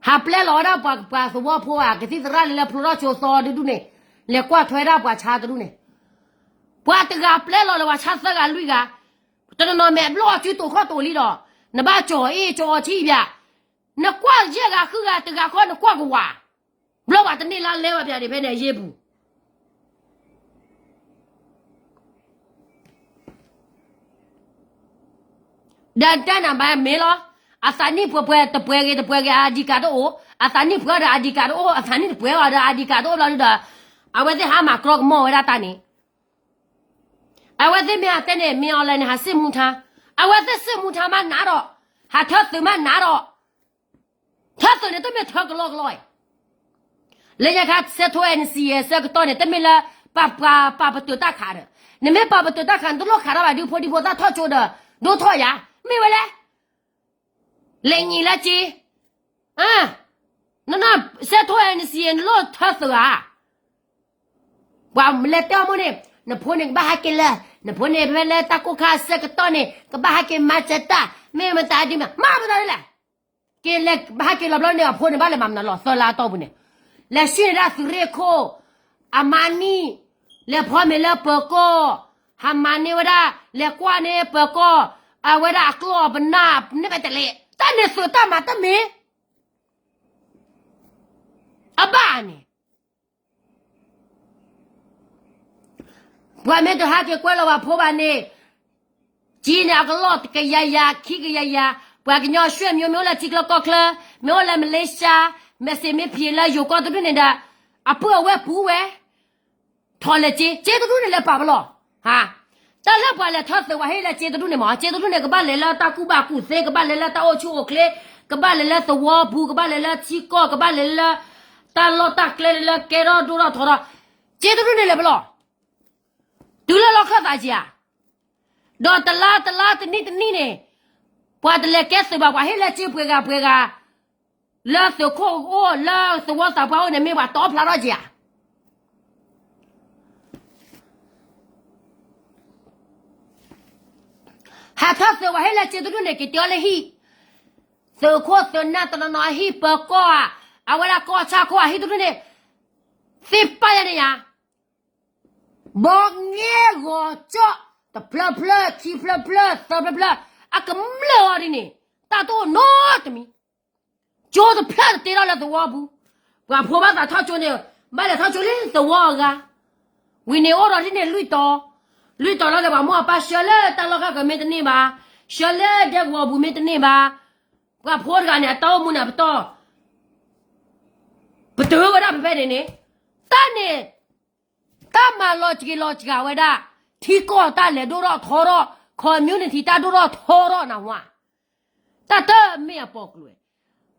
ဟးပျဲလီၤဝဲဒၣ်ပှၤ ပှၤသဝီဖိဧါ, ကသံၣ်သရၣ်လၢလၢဖျိထီၣ်ကၠိသီတဒူၣ်န့ၣ်, လဲၤကွၢ်ထွဲဒၣ်ပှၤဆါတဒူၣ်န့ၣ်, ပှၤတဂၤပျဲလီၤလၢပှၤဆါသၢဂၤလွံၢ်ဂၤ, တနီၤနီၤမဲာ်ဘျီၣ်အစုတိာ်ခီၣ်တိာ်လံဒီး, နဘၣ်ကၠီၤအ့ၣ်ကၠီၤအီၤထံၣ်ဘၣ်, နကွၢ်ယဲၢ်ဂၤဃုဂၤတဂၤခီနကွၢ်ကဝၤ, ဘျီပှၤတန့ၢ်လါလဲဘၣ်ပၠးဒံးဖဲန့ၣ်အယ့ၢ်ပူၤ ဒီးတၢ်နၤဘၣ်မ့ၢ်လီၤ, အသးနံၣ်ပှဲၤပှဲၤတပှဲၤဂ့ၤတပှဲၤဂ့ၤ ID card တအိၣ်, အသးနံၣ်ပှဲၤဒီး ID card တအိၣ်, အသးနံၣ်တပှဲၤဘၣ်ဒီး ID card တအိၣ်ဘျီဒုဒီး, အဝဲသ့ၣ်ဟးမၤကြီကမီၣ်ဝဲဒၣ်တၢ်န့ၣ်, အဝဲသ့ၣ်မ့ၢ်ဟးတဲန့ၣ် မ့ၢ် online န့ၣ် ဟးစ့ၣ်မူထါ, အဝဲသ့ၣ်စ့ၣ်မူထါမးနးဒီး, ဟးထၢသုးမးနးဒီး, ထၢသုးန့ၣ်တမ့ၢ်ထၢကလီကလီအံၤ လၢညါခါ စဲးထိ NCA အဆၢကတီၢ်န့ၣ် တမ့ၢ်လၢပှၤပာ်ပတုာ်တၢ်ခးဒီး, နမ့ၢ်ပာ်ပတုာ်တၢ်ခး နတလိၣ်ခးထီၣ်ဘၣ်ဒုးဖိဒံဖိသၣ်ထီၣ်ကၠိဒီး, ဒိၣ်ထီၣ်ယၤ, မ့ၢ်ဝဲလဲၣ်, လဲၤညံၤလၢက့, နနီၢ်စဲးထိ NCA နလိၣ်ထၢသုးဧါ, ပှၤလဲၤတဲအီၤမိၢ်န့ၣ်, နဖိန့ၣ်ကဘၣ်ဟဲက့ၤလၢ, နဖိန့ၣ်ဖဲလၢတၢ်ကိၢ်ခါအဆၢကတီၢ်န့ၣ် ကဘၣ်ဟဲက့ၤမၤစၢၤတၢ်, မ့ၢ်မတၤဒ်မး မၤပတၢ်ဒ်လဲၣ် က့ၤလဲၤဘၣ်ဟဲက့ၤလီၤဘျီန့ၣ် အဖိန့ၣ်ဘၣ်လဲၤမၤမနုၤလီၤ သၢလါအတီၢ်ပူၤန့ၣ်, လဲၤဆှံန့ၢ်ဒၣ်သုးရ့ၣ်ခိၣ်, အမါနံၣ်, လဲၤဖီမ့ၤလၢပၢၤကီၢ်, ဟးမၤန့ၢ်ဝဲဒၣ်, လဲၤကွၢ်န့ၢ်ပၢၤကီၢ်, အဝဲဒၣ်အကျီၢ်အပနၢ်န့ၣ်ဘၣ်တလဲၤ, တၢ်န့ၣ်သုးတၢ်မၤတမ့ၢ် အဘၣ်န့ၣ် ပှၤမ့ၢ်တဟးက့ၤကွဲလီၤပှၤဖိဘၣ်န့ၣ်, က့န့ၣ် အကလီၢ်တကယၤယၤ ခံကယၤယၤ, ပှၤကညီရွှ့ၣ်မၠိ မ့ၢ်အိၣ်လၢထံချၢကီၢ်ချၢ, မ့ၢ်အိၣ်လၢမလ့ၡါ, မ့ၢ်စ့မ့ၢ်ဖံးလၢယိၤကီၢ်တဒူၣ်န့ၣ်ဒီး, အပုၢ်အဝဲၢ်ပူၤဝဲ ထီၣ်လဲၤစ့, စ့တဒူၣ်န့ၣ်လဲၤပာ်ပလီၢ်, ဟါ, တၢ်လၢပှၤလဲၤထီၣ်သုး ပှၤဟ့ၣ်လၢစ့တဒူၣ်န့ၣ်မ့ၢ်, စ့တဒူၣ်န့ၣ် ကဘၣ်လဲၤလၢတၢ်ကူၣ်ဘၣ်ကူၣ်သ့, ကဘၣ်လဲၤလၢတၢ်အိၣ်ဆူၣ်အိၣ်ချ့, ကဘၣ်လဲၤလၢသဝီပူၤ, ကဘၣ်လဲၤလၢထံကီၢ်, ကဘၣ်လဲၤလၢ တၢ်လီၢ်တၢ်ကျဲလၢကဲထီၣ်ဒိၣ်ထီၣ်ထီထီၣ်, စ့တဒူၣ်န့ၣ်လဲၤပလီၢ်, တုၤလၢလီၢ်ခၢၣ်သးက့ဧါ, ဒီးတလါတလါတနံၣ်တနံၣ်န့ၣ်, ပှၤတလဲၤကဲသုးဘၣ် ပှၤဟ့ၣ်လၢစ့ပှဲၤဂၤပှဲၤဂၤ, လၢသုးခိၣ်အိၣ် လၢသဝီသးပှၢ်အိၣ်န့ၣ် မ့ၢ်ပှၤတီဖျါထီၣ်က့ဧါ. ဟးထီၣ်သုးဝဲဟ့ၣ်လၢစ့တဒူၣ်န့ၣ် က့ၤတဲအီၤလၢဟံၣ်, သုးခိၣ်သုးနၢ်တနီၤနီၤအဟံၣ် ပၢၤကီၢ်ဧါ, အဝဲဒၣ်ကီၢ်ဆၣ်ခိၣ်အဟံၣ်တဒူၣ်န့ၣ်, သ့ၣ်ပာ်ယၤန့ၣ်ယၤ, ဘီငဲဂီၤကၠီၣ်, တဖျၢၣ်ဖျၢၣ် ခံဖျၢၣ်ဖျၢၣ် သၢဖျၢၣ်ဖျၢၣ်, အကမျၢၢ်အီၤဒ်န့ၣ်, တၢ်တအိၣ်နီတမံၤ ကၠိတဖျၢၣ်တတ့ထီၣ်လၢသဝီပူၤ, ပှၤဖိဘၣ်သးထီၣ်ကၠိန့ၣ်, ဘၣ်လဲၤထီၣ်ကၠိလၢသဝီအဂၤ, ဝံၤန့ၣ်အိၣ်ဒီးဒ်န့ၣ်လွံၢ်တီၤ, လွံၢ်တီၤလီၤလၢပှၤမိၢ်အပၢ်ဆှၢလၢတၢ်လီၢ်ခၢၣ်ကမ့ၢ်တန့ၢ်ဘၣ်, ဆှၢလၢဒဲကဝီၤပူၤမ့ၢ်တန့ၢ်ဘၣ်, ပှၤဖိတဂၤန့ၣ် အတၢ်အိၣ်မူန့ၣ်အပတီၢ် ပတုာ်ဝဲဒၣ်ဖဲဖဲန့ၣ်န့ၣ်, တၢ်န့ၣ် တၢ်မၤလီၤစှၤလီၤစှၤဝဲဒၣ်, ထံကီၢ်တၢ်လဲၤဒိၣ်ထီၣ်ထီထီၣ်, community တၢ်ဒိၣ်ထီၣ်ထီထီၣ်နဝါ, တၢ်တမ့ၢ်အပိာ်ကျိၤ,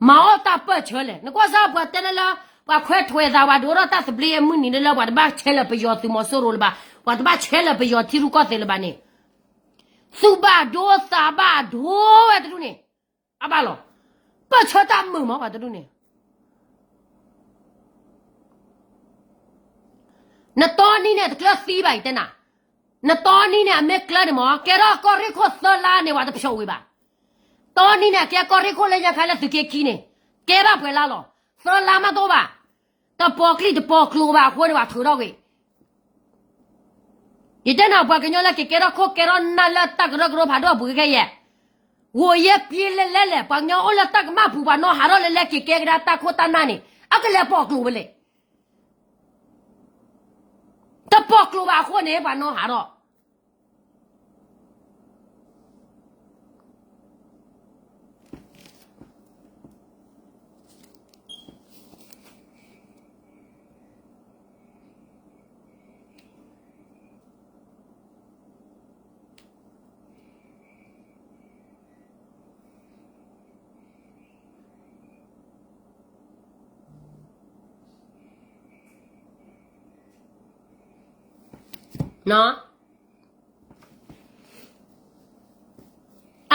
မၤအီၣ်တၢ်ပၢၢ်ဆၢလဲၣ်, နကွၢ်စၢ်ပှၤတဲလၢလၢ, ပှၤခွဲးထွဲးသးဝဲဒၣ်တၢ်သဘျ့အမုၢ်နံၤလၢလၢ ပှၤတဘၣ်ဆဲးလၢပယီၤသုးမီၤစိရိၤလၢၤဘၣ်, ပှၤတဘၣ်ဆဲးလၢပယီၤထံရူၢ်ကီၢ်သဲးလၢၤဘၣ်န့ၣ်, သူၣ်ဘၣ်ဒိသးဘၣ်ဒိဝဲတဒူၣ်န့ၣ် အဘၣ်လီၤ, ပၢၢ်ဆၢတၢ်မုာ်မးပှၤတဒူၣ်န့ၣ်, နတီနံၤန့ၣ် တကျၢၤသံဘၣ်အံၤတဲနၤ, နတီနံၤန့ၣ် အမ့ၢ်ကျၢၤန့ၣ်မး ကဲထီၣ်ကီၢ်ရ့ၣ်ခိၣ်သၢလါန့ၣ် ပှၤတဖျိးဝံၤဘၣ်, တီနံၤန့ၣ် ကဲကီၢ်ရ့ၣ်ခိၣ်လၢညါခါလၢသုးက့ခံန့ၣ်, ကဲဘၣ်ပှဲၤလါလီၤ, သၢလါမးတအိၣ်ဘၣ်, တပိာ်ကျိၤတပိာ်ကျိၤဘၣ်အဃိန့ၣ် ပှၤထုးထီၣ်ကွံာ် ယတဲနၤ ပှၤကညီလၢက့ၤကဲထီၣ်ခိၣ်ကဲထီၣ်နၢ်လၢတၢ်ကရၢကရိဖးဒိၣ်အပူၤခဲခဲအံၤ, ဂိၢ်ယဲၢ်ပျံၤလဲၤလဲၤလဲၣ်, ပှၤကညီအိၣ်လၢတၢ်ကမၣ်ပူၤ ပှၤနီၢ်ဟးထီၣ်လၢလဲၤက့ၤကဲကဒါတၢ်ခိၣ်တၢ်နၢ်န့ၣ် အကလဲၤပိာ်ကျိၤဝဲလဲၣ်, တပိာ်ကျိၤဘၣ်အဃိန့ၣ် ပှၤနီၢ်ဟးထီၣ်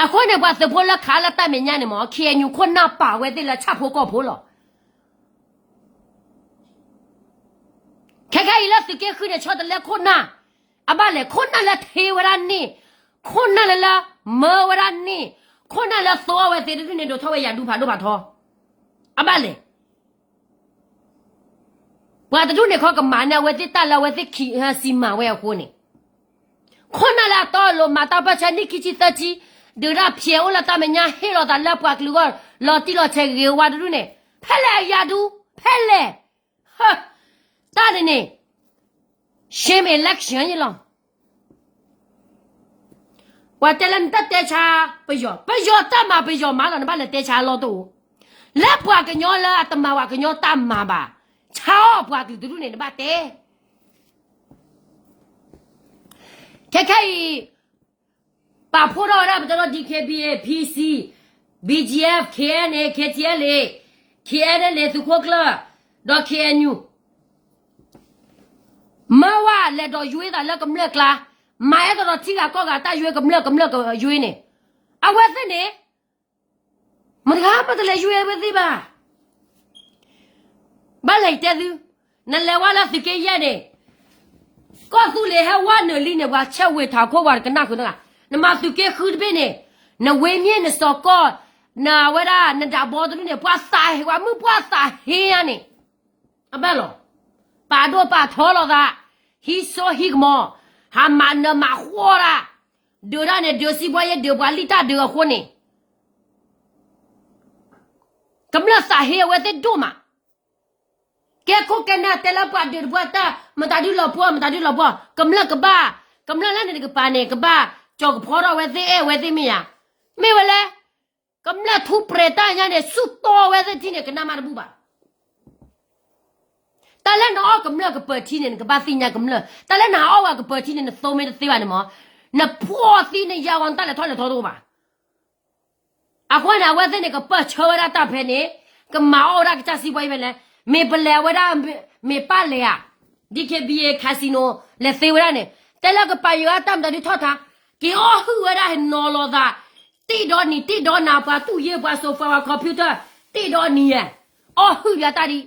အဃိန့ၣ် ပှၤသုးဖိလၢခးလၢတၢ်မဲာ်ညါန့ၣ်မ့ၢ် ခ့ၣ်အဲၣ်ယူၣ် ခိၣ်နၢ်ပာ်ဝဲသ့ၣ်လၢဆၣ်ဖိကီၢ်ဖိလီၤ. ခဲခဲအံၤလၢသုးက့ဃုန့ၣ် ဆီတလဲခိၣ်နၢ်, အဘၣ်လဲၣ် ခိၣ်နၢ်လၢထ့ဝဲဒၣ်န့ၣ်, ခိၣ်နၢ်လၢလၢမၢဝဲဒၣ်န့ၣ်, ခိၣ်နၢ်လၢသိအီၣ်ဝဲသ့ၣ်တဒူၣ်န့ၣ် ဒိးထီၣ်ဝဲယၤဒူဖးဒိၣ်ဖးထီ, အဘၣ်လဲၣ်. ပှၤတဒူၣ်န့ၣ်ခီကမၤန့ၢ်အဝဲသ့ၣ်တၢ်လၢအဝဲသ့ၣ်ခံစံးမၤဝဲအဃိန့ၣ်, ခိၣ်နၢ်လၢအတီအလိၤမၤတၢ်ပၢၢ်ဆၢနံၣ်ခံဆံသၢဆံ, ဒုးတၢ်ဖျဲးအိၣ်လၢတၢ်မဲာ်ညါ ဟ့ၣ်လီၤသးလၢပှၤကလုာ်ဂီၢ် လီၤတံၢ်လီၤဆဲးဂ့ၤဂ့ၤဝါဝါတဒူၣ်န့ၣ်, ဖဲလဲၣ်အယၤဒူ, ဖဲလဲၣ်, တၢ်န့ၣ်န့ၣ် shame election ယလီၤ. ပှၤတဲလၢနတၢ်တဲဆါပယီၤ, ပယီၤတၢ်မၤပယီၤမၤလီၤ နဘၣ်လဲၤတဲဆါအလီၢ်တအိၣ်, လၢပှၤကညီလၢအတမၤပှၤကညီတၢ်မၤဘၣ်, ဆါအီၣ်ပှၤကလုာ်တဒူၣ်န့ၣ် နဘၣ်တဲ ခဲခဲအံၤ, ပာ်ဖှိၣ်ထီၣ်ဝဲဒၣ် ပတဲလီၤ DKBA, PC, BGF, KNA, KTLA, KNLA သုးခိၣ်ကျၢၢ်, ဒီး KNU မၢဝဲလဲၤဒီးယွ့သးလၢကမျၢၢ်ကျါ, မၤအဲၣ်ဒိးဒီးထံဂၤကီၢ်ဂၤတၢ်ယွ့ကမျၢၢ် ကမျၢၢ်ကယွ့န့ၣ်, အဝဲသ့ၣ်န့ၣ် မတၤဂၤမးတလဲၤယွ့အဝဲသ့ၣ်ဘၣ်. ဘၣ်လဲၤတဲသု, နလဲၤဝဲလၢသုးက့ယဲၢ်န့ၣ်, ကီၢ်သူလ့ၤဟဲဝဲနုာ်လံန့ၣ် ပှၤဆဲးဝ့ၤထးခိၣ်ပှၤတကနၣ်ဃုာ်နီတဂၤ, နမၤသုးက့ဃုတဘ့ၣ်န့ၣ်, နဝ့မ့ၢ်နစီၤကီၢ်, နဝဲဒၣ်နဒးဘီတဒူၣ်န့ၣ် ပှၤသးဟ့ ပှၤမုၣ်ပှၤသးဟ့ညါန့ၣ်, အဘၣ်လီၤ, ပာ်ဒိၣ်ပာ်ထီလီၤသး, ဟံးစိဟံးကမီၤ, ဟးမၤနၢၤမၤဃီတၢ်, ဒုးတၢ်န့ၣ် ဒုးစံးဘီယဲ ဒုးပှၤလံၣ်တၢ်ဒုးအဃိန့ၣ် ကမျၢၢ်သးဟ့အဝဲသ့ၣ်ဒိၣ်မး, ကဲခိၣ်ကဲနၢ်တဲလၢပှၤဒုးတပှၢ်တၢ် မတၤဒုးလီၤပှီၢ် မတၤဒုးလီၤပှီၢ် ကမျၢၢ်ကဘၣ်, ကမျၢၢ်လၢန့ၣ်တကပၤန့ၣ် ကဘၣ်ကၠီၤကဖီထီၣ်ဝဲသ့ၣ် အဲၣ်ဝဲသ့ၣ်မ့ၢ်ဧါ, မ့ၢ်ဝဲလဲၣ်, ကမျၢၢ်ထူပြဲၤတၢ်ညါန့ၣ် ဆူၣ်တီဝဲသ့ၣ်ထံန့ၣ် ကနၣ်မးတဘူၣ်ဘၣ်. တၢ်လၢနအီၣ်ကမျၢၢ်ကပၢၤထံန့ၣ် နကဘၣ်သ့ၣ်ညါကမျၢၢ်, တၢ်လၢနဟးအီၣ်ဝဲကပၢၤထံန့ၣ် နသိမ့ၢ်တသ့ဘၣ်န့ၣ်မး, နဖှီၣ်သံနယါဂီၤ နတၢ်လဲၤထီၣ်လဲၤထီတအိၣ်ဘၣ်. အဃိန့ၣ် အဝဲသ့ၣ်န့ၣ် ကပၢၢ်ဆၢဝဲဒၣ်တၢ်ဖဲန့ၣ်, ကမၤအီၣ်ဝဲဒၣ်ကစၢ်စံးဘီအံၤဖဲလဲၣ်, မ့ၢ်ပလဲၤဝဲဒၣ်, မ့ၢ်ပၢ်လဲၤဧါ, DKBA casino လဲၤသ့ဝဲဒၣ်န့ၣ်, တဲလၢကပာ်ယိၤဝဲတၢ်မတၤဒုးထီၣ်ထါ, က့ၤအီၣ်ဟုၣ်ဝဲဒၣ်ဟဲနီၤလီၤသး, တ့ၢ်ဒီနံၤတ့ၢ်ဒီနၤ ပှၤတူၢ်ယ့ၢ်ပှၤ sofa ပှၤ computer, တ့ၢ်ဒီနံၤဧါ, အီၣ်ဟုၣ်ယၤတၢ်ဒံး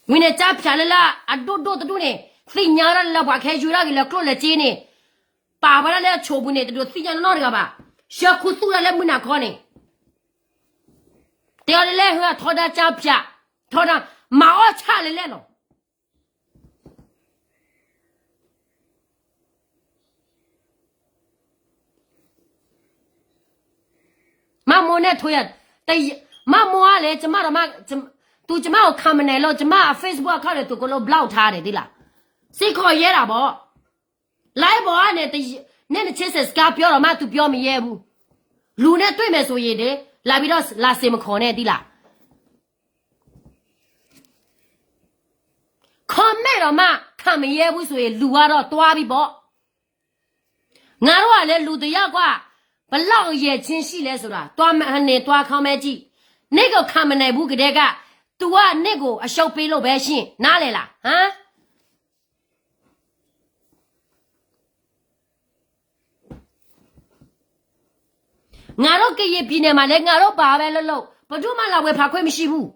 ဝံၤန့ၣ် ကၠါဖၠးလၢလၢအဒိၣ်ဒိၣ်တဒူၣ်န့ၣ် သ့ၣ်ညါဝဲဒၣ်လၢပှၤကဟဲယွ့ဒၣ်က့ၤလၢကျိၣ်လၢစ့န့ၣ်, ပာ်ဝဲဒၣ်လၢအဆိးပူၤန့ၣ် တဒိးသ့ၣ်ညါနီတဂၤဘၣ်. ဆှၢခူသူၣ်ဒၣ်လၢမုၢ်နၤခီန့ၣ်, တဲအီၤလၢလဲၣ် ဟၢထီဒါကၠါဖၠး, ထီဒါ, မၤအီၣ်ဆၣ်လၢလဲၣ်လီၤ. မ့ၢ်မိၢ်န့ၣ်ထိယၤ, မ့ၢ်မိၢ်အါလဲၣ်, ကမၣ်ဒီးမ့ၢ်, တုၤကမၣ်အိၣ် ခါမနဲၣ် လီၤ, ကမၣ်အ Facebook account န့ၣ် သုးကလိ block ထားတယ် သ့လၣ်. စ့ၢ်ကီးယဲဒၣ်ဘီ, လၢဘီအါန့ၣ်, နဲနဆ့စဲးစကါပၠီဒီးမ့ၢ် သူပၠီမ့ၢ်ယဲဘူး, လူၤန့ၣ်တွ့မဲာ်စိၤယံၤဒၣ်, လၢဘံဒီးလၢစ့မခီန့ၣ် သ့လၣ်. comment ဒီးမ့ၢ် ခါမနဲဘူးစိၤအံၤ လူၤဝါဒီးတွါဘံဘီ. ငါတို့ကလည်း လူတစ်ယောက် ပလောက်အရည်ချင်းရှိလဲဆိုတာ သွားမ, ဟန့ၣ် သွား comment ကြည့်. နင့်ကို ခါမနဲဘူးကတည်းက သူက နင့်ကို အရှုံးပေးလို့ပဲရှင့်. နားလည်လား? ဟမ်? ငါတို့ ကရင်ပြည်နယ်မှာလည်း ငါတို့ ဘာပဲလုပ်လုပ် ဘယ်သူမှ လာဝေဖန်ခွင့်မရှိဘူး.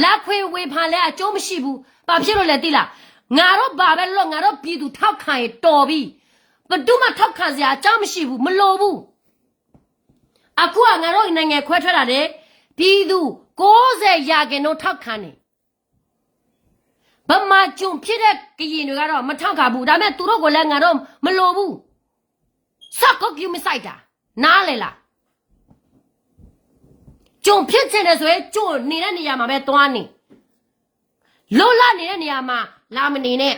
လာခွင့်ဝေဖန်လည်း အကျိုးမရှိဘူး. ဘာဖြစ်လို့လဲ သိလား? ငါတို့ ဘာပဲလုပ်လုပ် ငါတို့ ပြည်သူထောက်ခံရင် တော်ပြီ. ဘယ်သူမှ ထောက်ခံစရာ အကြောင်းမရှိဘူး. မလိုဘူး. အခုက ငါတို့ နိုင်ငံခွဲထွက်တာနဲ့ ပြည်သူ ကိုးဆယ်ရာခိုင်နှုန်း ထောက်ခံတယ်. ဗမာကျွန်ဖြစ်တဲ့ ကရင်တွေကတော့ မထောက်ခံဘူး. ဒါပေမဲ့ သူတို့ကိုလည်း ငါတို့ မလိုဘူး. စက်ကို ဂရုမစိုက်တာ. နားလည်လား? ကျွန်ဖြစ်ချင်တယ်ဆိုရင် ကျွန်နေတဲ့နေရာမှာပဲ သွားနေ. လွတ်လပ်နေတဲ့နေရာမှာ လာမနေနဲ့.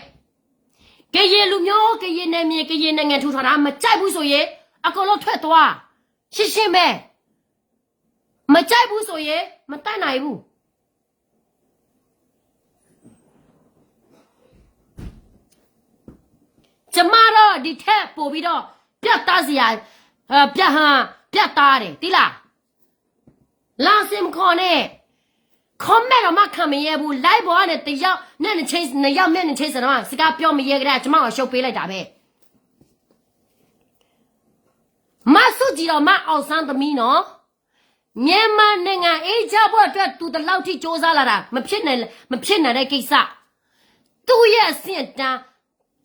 ကရင်လူမျိုး ကရင်နယ်မြေ ကရင်နိုင်ငံထူထောင်တာ မကြိုက်ဘူးဆိုရင် အကုန်လုံးထွက်သွား. ရှင်းရှင်းပဲ. မကြိုက်ဘူးဆိုရင် မတတ်နိုင်ဘူး. ကျမတော့ ဒီထက်ပိုပြီးတော့ ပြတ်သားစရာ, ပြတ်, ပြတ်သားတယ် သိလား? လာစင်မခေါ်နဲ့. comment တော့မှ ခံမရဲဘူး. live ပေါ်ကနေ တစ်ယောက်နဲ့ နှစ်ယောက်မျက်နှာချင်းဆိုင်တော့မှ စကားပြောမရဲကြတဲ့ ကျမကို ရှုံးပေးလိုက်တာပဲ. မၢ်ဆူၣ်ကံဒီးမၢ်အီၣ်စၣ်သမံနီၤ, မြန်မာနိုင်ငံအေးချမ်းဖို့အတွက် သူတလောက်ထိကြိုးစားလာတာ မဖြစ်နိုင်တဲ့ကိစ္စ သူ့ရဲ့အဆင့်အတန်း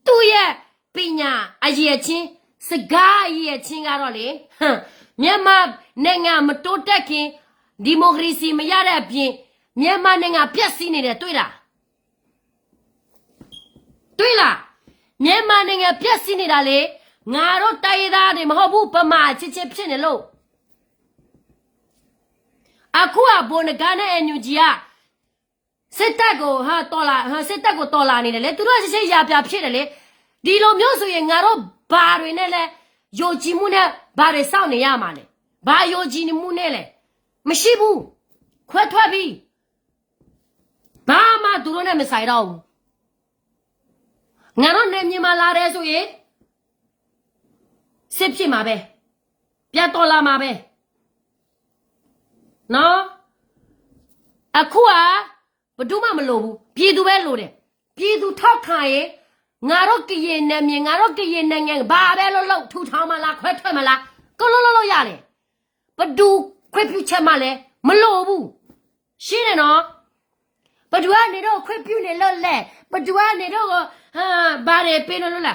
သူ့ရဲ့ပညာအရည်အချင်း စကားအရည်အချင်းကတော့လေ မြန်မာနိုင်ငံမတိုးတက်ခင် ဒီမိုကရေစီမရတဲ့အပြင် မြန်မာနိုင်ငံပျက်စီးနေတယ် တွေ့လား တွေ့လား မြန်မာနိုင်ငံပျက်စီးနေတာလေ ငါတို့တိုင်းရင်းသားတွေမဟုတ်ဘူး ဗမာအချင်းချင်းဖြစ်နေလို့ အခုက ဗိုလ်နဂါးနဲ့ NUG က စစ်တပ်ကို ဟ တော်လှန် ဟ စစ်တပ်ကို တော်လှန်နေတယ်လေ သူတို့က စစ်ရေးရာပြဖြစ်တယ်လေ ဒီလိုမျိုးဆိုရင် ငါတို့ဘာတွေနဲ့လဲ ယုံကြည်မှုနဲ့ ဘာတွေစောင့်နေရမှာလဲ ဘာယုံကြည်မှုနဲ့လဲ မရှိဘူး ခွဲထွက်ပြီ ဘာမှသူတို့နဲ့မဆိုင်တော့ဘူး ငါတို့နယ်မြေမှာလာတယ်ဆိုရင် စစ်ဖြစ်မှာပဲ ပြန်တော်လှန်မှာပဲ နော် အခုက ဘယ်သူမှမလိုဘူး ပြည်သူပဲလိုတယ် ပြည်သူထောက်ခံရင် ငါတို့ကရင်နယ်မြေ ငါတို့ကရင်နိုင်ငံ ဘာပဲလုပ်လုပ် ထူထောင်မလား ခွဲထွက်မလား ကလုပ်လုပ်လို့ရတယ် ဘယ်သူခွင့်ပြုချက်မှလည်း မလိုဘူး ရှင်းတယ်နော် ဘယ်သူကနေတော့ ခွင့်ပြုနေလို့လဲ ဘယ်သူကနေတော့ ဟာ ဘာတွေပေးလို့လဲ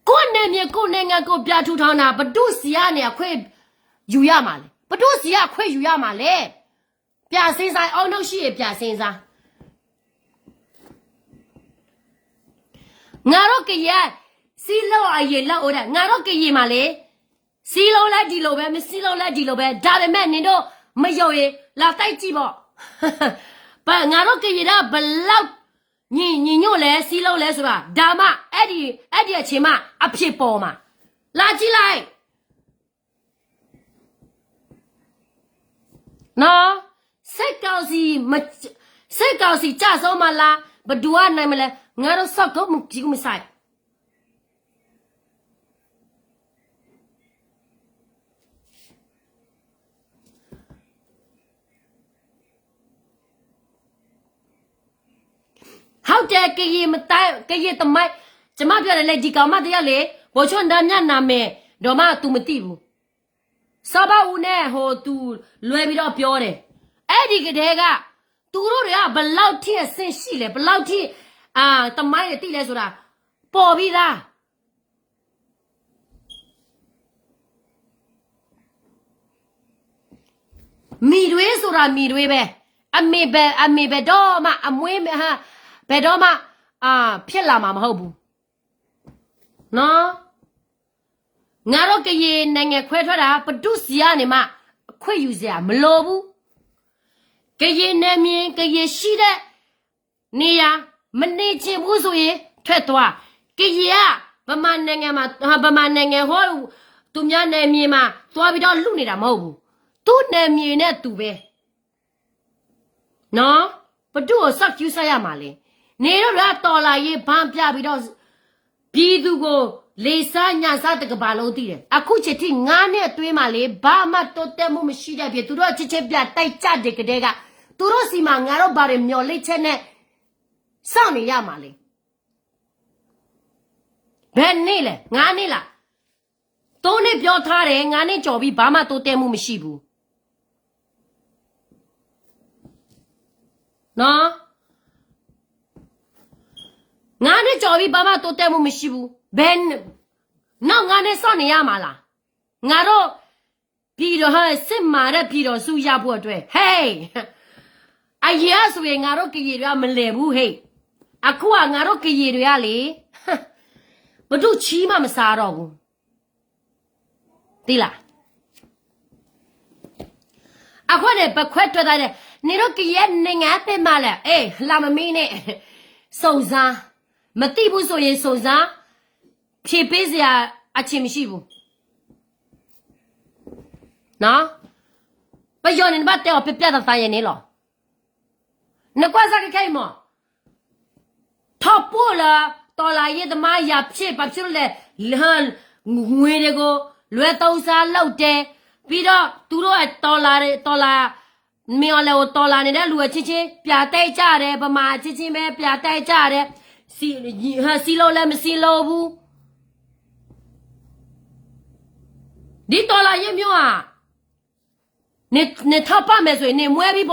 ကိုယ့်နယ်မြေ ကိုယ့်နိုင်ငံကို ပြန်ထူထောင်တာ ဘယ်သူဆီကနေ အခွင့်ယူရမှာလဲ ဘယ်သူဆီက အခွင့်ယူရမှာလဲ ပြန်စဉ်းစား အောက်နောက်ရှိရင် ပြန်စဉ်းစား ငါတို့ကရင် စည်းလုံးအရင်လုပ်ဦးတဲ့ ငါတို့ကရင်မှာလေ စည်းလုံးလည်းဒီလိုပဲ မစည်းလုံးလည်းဒီလိုပဲ ဒါပေမဲ့ နင်တို့မယုံရင် လာတိုက်ကြည့်ပေါ့ ပ ငါတို့ကရင်က ဘယ်လောက်ညီ ညီညွတ်လဲ စည်းလုံးလဲဆိုတာ ဒါမှ အဲ့ဒီ အဲ့ဒီအချိန်မှ အဖြစ်ပေါ်မှာ လာကြည့်လိုက် နော် စစ်ကောင်စီ မ စစ်ကောင်စီကျဆုံးမလား ဘယ်သူကနိုင်မလဲ ငါတို့ စောင့်ကြည့်မဆိုင် ဟုတ်တယ် ကရင်မတိုင်း ကရင်သမိုင်း ကျွန်မပြောတယ်လေ ဒီကောင်မတရားလေ ဗိုလ်ချုပ်နန်းမြတ်နာမည် တော့မှ သူမသိဘူး စောဘဦးနဲ့ ဟို သူလွဲပြီးတော့ပြောတယ် အဲ့ဒီကတည်းက သူတို့တွေက ဘယ်လောက်ထိအဆင့်ရှိလဲ ဘယ်လောက်ထိ အာ သမိုင်းတွေသိလဲဆိုတာ ပေါ်ပြီးသား မီတွင်းဆိုတာ မီတွင်းပဲ အမေဘယ် အမေဘယ်တော့မှ အမွေး ဘယ်တော့မှ အာ ဖြစ်လာမှာမဟုတ်ဘူး နော် ငါတို့ကရင်နိုင်ငံခွဲထွက်တာ ဘယ်သူဆီကနေမှ အခွင့်ယူစရာမလိုဘူး ကရင်နယ်မြေ ကရင်ရှိတဲ့နေရာ မနေချင်ဘူးဆိုရင် ထွက်သွား ကရင်က ဗမာနိုင်ငံမှာ ဗမာနိုင်ငံဟော သူများနယ်မြေမှာ သွားပြီးတော့ လုနေတာမဟုတ်ဘူး သူ့နယ်မြေနဲ့သူပဲ နော် ဘယ်သူ့ကို စောင့်ကြည့်ဆိုင်ရမှာလဲ နေတော့ တော်လှန်ရေး ဘန်းပြပြီးတော့ ပြည်သူကို လေဆါညၣ်ဆါ တစ်ကမ္ဘာလုံးသိတယ် အခုချိန်ထိ ငါးနှစ်အတွင်းမှာလေ ဘာမှတိုးတက်မှုမရှိတဲ့အပြင် သူတို့အချင်းချင်း ပြန်တိုက်ကြတဲ့ကတည်းက သူတို့ဆီမှာ ငါတို့ဘာတွေမျှော်လင့်ချက်နဲ့ စောင့်နေရမှာလဲ ဘယ်နှစ်လဲ ငါးနှစ်လား သုံးနှစ်ပြောထားတယ် ငါးနှစ်ကျော်ပြီ ဘာမှတိုးတက်မှုမရှိဘူး နော် ငါးနှစ်ကျော်ပြီ ဘာမှတိုးတက်မှုမရှိဘူး ဘယ် နောက်ငါးနှစ်စောင့်နေရမှာလား ငါတို့ ပြည်တော် ဟဲ စစ်မှန်တဲ့ပြည်တော်စုရဖို့အတွက် ဟဲ့ အရင်ကဆိုရင် ငါတို့ကရင်တွေက မလဲၤဘူး ဟဲ့ အခုက ငါတို့ကရင်တွေကလေ ဘယ်သူ့ချီးမှမစားတော့ဘူး သိလား အခွဲ့န့ၣ် ပခွဲ့ထွက်တာနဲ့ နင်တို့ကရင်နိုင်ငံပဲမှာလဲ အေး လာမမင်းနဲ့ စုံစမ်း မသိဘူးဆိုရင် စုံစမ်း ဖြေပေးစရာ အခြေမရှိဘူး နော် ပယီၤန့ၣ် နဘၣ်တဲအီၤ ပြတ်ပြတ်သားသား ယဲန့ၣ်လီၤ နကွၢ်စၢ်ကခဲအံၤမး ထောက်ပို့လာ တော်လှန်ရေးသမား ရာဖြစ် ဘာဖြစ်လို့လဲ ငွေတွေကို လွှဲသုံးစားလုပ်တယ် ပြီးတော့ သူတို့အ တော်လှန် တော်လှန် မင်းအောင်လှိုင်ကို တော်လှန်နေတဲ့လူအချင်းချင်း ပြတိုက်ကြတယ် ဗမာအချင်းချင်းပဲ ပြတိုက်ကြတယ် စည်း စည်းလုံးလည်း မစည်းလုံးဘူး ဒ်တော်လှန်ရေးမျိုးဧါ, နထီၣ်ပၢ်မဲာ်ဆိၣ်အံၤ နမွဲဘံဘီ,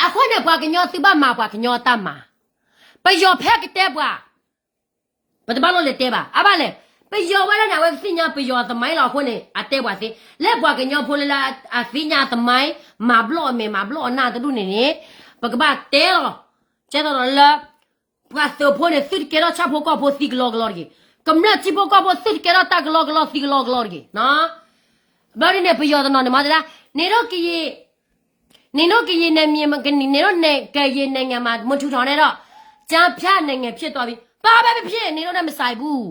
အဃိန့ၣ် ပှၤကညီသုဘၣ်မၤပှၤကညီအတၢ်မၤ, ပယီၤဖဲကတဲပှၤ, ပတဘၣ်လိၣ်လဲၤတဲဘၣ် အဘၣ်လဲၣ်, ပယီၤဝဲဒၣ်န့ၣ် အဝဲကသ့ၣ်ညါပယီၤအသမိုင်းလီၤအဃိန့ၣ် အတဲပှၤသ့, လၢပှၤကညီဖိလၢလၢအသ့ၣ်ညါအသမိုင်း မၤဘျီၣ်အမဲာ်မၤဘျီၣ်အနၢ်တဒူၣ်န့ၣ်န့ၣ်, ပကဘၣ်တဲလီၤ, ကဲသိးဒီးလၢ ပှၤသုးဖိန့ၣ် သုတကဲထီၣ်ဆၣ်ဖိကီၢ်ဖိသံကလီကလီတဂ့ၤ, ကမျၢၢ်ထံဖိကီၢ်ဖိသုတကဲထီၣ်တၢ်ကလီကလီသံကလီကလီတဂ့ၤ, ဘျီဒ်န့ၣ် ပယီၤတနီၤန့ၣ်မ့ၢ်တဲဒၣ်, နင်တို့ကရင် နင်တို့ကရင်နယ်မြေ မကန နင်တို့ကရင်နိုင်ငံမှာ မထူထောင်နဲ့တော့ ကျားဖြန့်နိုင်ငံဖြစ်သွားပြီ, ဘာပဲဖြစ်ဖြစ် နင်တို့နဲ့မဆိုင်ဘူး,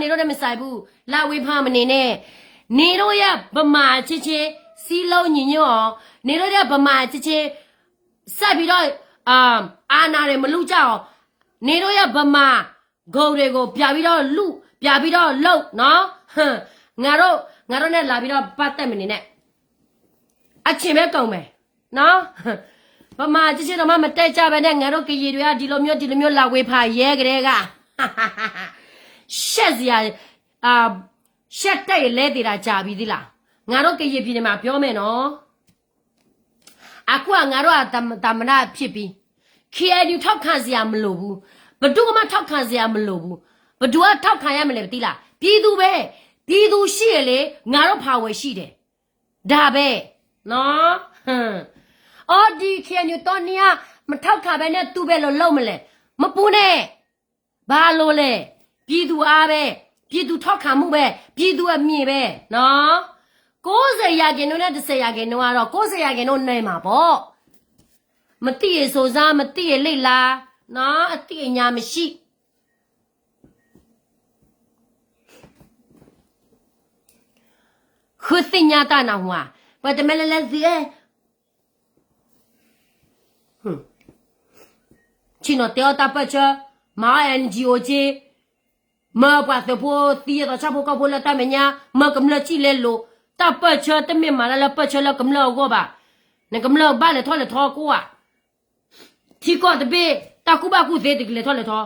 နင်တို့နဲ့မဆိုင်ဘူး, လဝေဖန်မနေနဲ့, နင်တို့ရဲ့ဗမာအချင်းချင်း စည်းလုံးညီညွတ်အောင်, နင်တို့ရဲ့ဗမာအချင်းချင်း ဆက်ပြီးတော့ အာဏာတွေမလုကြအောင်, နင်တို့ရဲ့ဗမာ ဂုဏ်တွေကို ပြန်ပြီးတော့လု, ပြန်ပြီးတော့လုပ်နော်, ငါတို့ ငါတို့နဲ့လာပြီးတော့ပတ်သက်မနေနဲ့, အချိန်ပဲကုန်မယ်နော်, ဗမာအချင်းချင်းတောင်မှမတည့်ကြဘဲနဲ့ ငါတို့ကရင်တွေက ဒီလိုမျိုး ဒီလိုမျိုး လာဝေဖန်ရဲကတည်းက ရှက်စရာ, အာ, ရှက်တတ်ရင်လဲသေတာကြာပြီသီးလား, ငါတို့ကရင်ပြည်နယ်မှာပြောမယ်နော်. အခုကငါတို့ကသမ္မတဖြစ်ပြီ, KNU ထောက်ခံစရာမလိုဘူး, ဘယ်သူမှထောက်ခံစရာမလိုဘူး, ဘယ်သူကထောက်ခံရမလဲပသီးလား, ပြည်သူပဲ, ပြည်သူရှိရင်လေ ငါတို့ power ရှိတယ်, ဒါပဲ, နော်. အော်ဒီ KNU သောနည်းက မထောက်ခံဘဲနဲ့ သူပဲလို့လုပ်မလဲ, မပူနဲ့, ဘာလို့လဲ, ပြည်သူအားပဲ, ပြည်သူထောက်ခံမှုပဲ, ပြည်သူအမြင်ပဲနော်, ကိုးဆယ်ရာခိုင်နှုန်းနဲ့တစ်ဆယ်ရာခိုင်နှုန်းကတော့ ကိုးဆယ်ရာခိုင်နှုန်းနိုင်မှာပေါ့, မသိရင်စုံစမ်း, မသိရင်လေ့လာ, နော်, အသိအညာမရှိ. ဃုသ့ၣ်ညါတၢ်နၢ်ဟူဧါ, ပတမ့ၢ်လၢလဲၤသုအဲ ဆ့ၣ်နီၤတဲအီၤတၢ်ပၢၢ်ဆၢ, မၤအီၤ NGO က့, မၢပှၤသုးဖိသံအသီးဆၣ်ဖိကီၢ်ဖိလၢတၢ်မဲာ်ညါ, မၢကမျၢၢ်စံၣ်လဲၤလိာ်, တၢ်ပၢၢ်ဆၢတမ့ၢ်မၤတၢ်လၢပၢၢ်ဆၢလၢကမျၢၢ်အဂီၢ်ဘၣ်, နကမျၢၢ်ဘၣ်လဲၤထီၣ်လဲၤထီကိးဧါ, ထံကီၢ်တဘ့ၣ် တၢ်ကူၣ်ဘၣ်ကူၣ်သ့တကလဲၤထီၣ်လဲၤ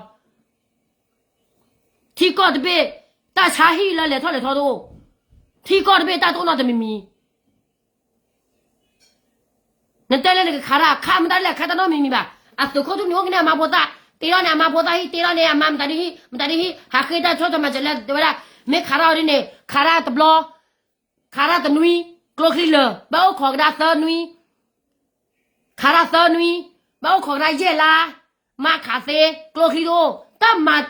ထီ, ထံကီၢ်တဘ့ၣ် တၢ်ဆါဟံၣ်လၢလဲၤထီၣ်လဲၤထီတအိၣ်, ထံကီၢ်တဘ့ၣ်တၢ်တအိၣ်နီတမံၤမံၤ နတဲလၢနကခးတၢ် ခးမတၤလဲၣ် ခးတၢ်နီတမံၤမံၤဘၣ်. အသုးခိၣ်ထူၣ်န့ၣ် အိၣ်ကန့ၢ်အမါဖိသၣ်, တ့ထီၣ်န့ၢ်အမါဖိသၣ်ဟံၣ်, တ့ထီၣ်န့ၢ်အမါမတၤဒ်ဟံၣ်, မတၤဒ်ဟံၣ်, ဟးဃ့တၢ်ဆီၣ်ထွဲမၤစၢၤလၢတဲဝဲဒၣ်, မ့ၢ်ခးတၢ်အီၤဒ်န့ၣ် ခးတၢ်တဘျီ, ခးတၢ်တနွံ, ကျိချံလၢာ်, ဘၣ်အိၣ်ခိးကဒါသၢနွံ, ခးတၢ်သၢနွံ, ဘၣ်အိၣ်ခိးကဒါယဲၢ်လါ, မါခးသ့, ကျိချံတအိၣ်, တၢ်မၤ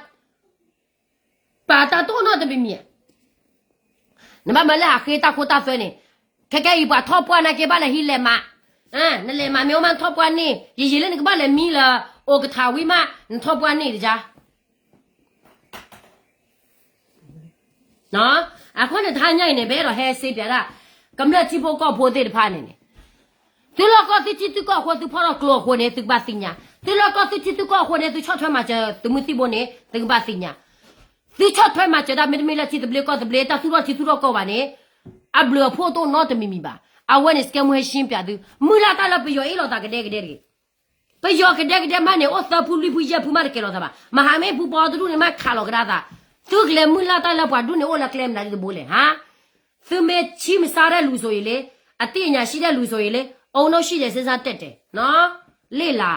ပာ်တၢ်တအိၣ်နီတမံၤမံၤဧါ. နဘၣ်မၢလၢဟးဃ့တၢ်ခိတၢ်သွဲန့ၣ်, ခဲကဲအံၤပှၤထီၣ်ပှၢ်နာ်က့ ဘၣ်လဲၤဟံးလဲၤမး, နလဲၤမးမ့ၢ်အိၣ်မး နထီၣ်ပှၢ်န့ၣ်, ယယံာ်လၢနကဘၣ်လဲၤမံလၢ အိၣ်ကထးဝံၤမး နထီၣ်ပှၢ်န့ၣ်တကါ အဃိန့ၣ် တဟါညါအံၤန့ၣ် ပအဲၣ်ဒိးဟဲစ့ပၠးဒၣ် ကမျၢၢ်ထံဖိကီၢ်ဖိသ့ၣ်တဖၣ်န့ၣ်န့ၣ်, သုလီၢ်ကီၢ်သုထံသုကီၢ်အဃိ သုဖီၣ်ထီၣ်ကျိအဃိန့ၣ် သုကဘၣ်သ့ၣ်ညါ, သုလီၢ်ကီၢ်သုထံသုကီၢ်အဃိန့ၣ် သုဆီၣ်ထွဲမၤစၢၤသုးမုၢ်သံၣ်ဘိန့ၣ် သုကဘၣ်သ့ၣ်ညါ, သုဆီၣ်ထွဲမၤစၢၤတၢ်မ့တမ့ၢ်လၢထံသဘျ့ကီၢ်သဘျ့ တၢ်သူၣ်ထီၣ်ထံသူၣ်ထီၣ်ကီၢ်ဘၣ်န့ၣ် အဘျုးအဖှိၣ်တအိၣ်နီတမံၤမံၤဘၣ်. အဝဲန့ၣ် စကဲမူဟဲရှင်းပၠးသု, မုၢ်လၢ်တၢ်လၢပယီၤအ့ၣ်လိာ်သးကဒဲကဒဲတဂ့ၤ ပယီၤကဒဲကဒဲမးန့ၣ် အိၣ်သၢဖုလွံၢ်ဖုယဲၢ်ဖုမးတကဲလီၤသးဘၣ်. မဟာမိတ်ဖုပီတဒူၣ်န့ၣ်မးခးလီၤကဒါသး, သုကလဲၤမုၢ်လၢ်တၢ်လၢပှၤဒူၣ်န့ၣ်အိၣ်လၢကျဲမနုၤဒ်တဘိလဲၣ်ဟါ. သုမ့ၢ်ဆံးမဆါတၢ်လူၤစိၤအံၤလၢ အသ့ၣ်ညါဆံးတၢ်လူၤစိၤအံၤလၢ အုံနောက်ရှိတယ် စဉ်းစားတတ်တယ်နော်, လေ့လာ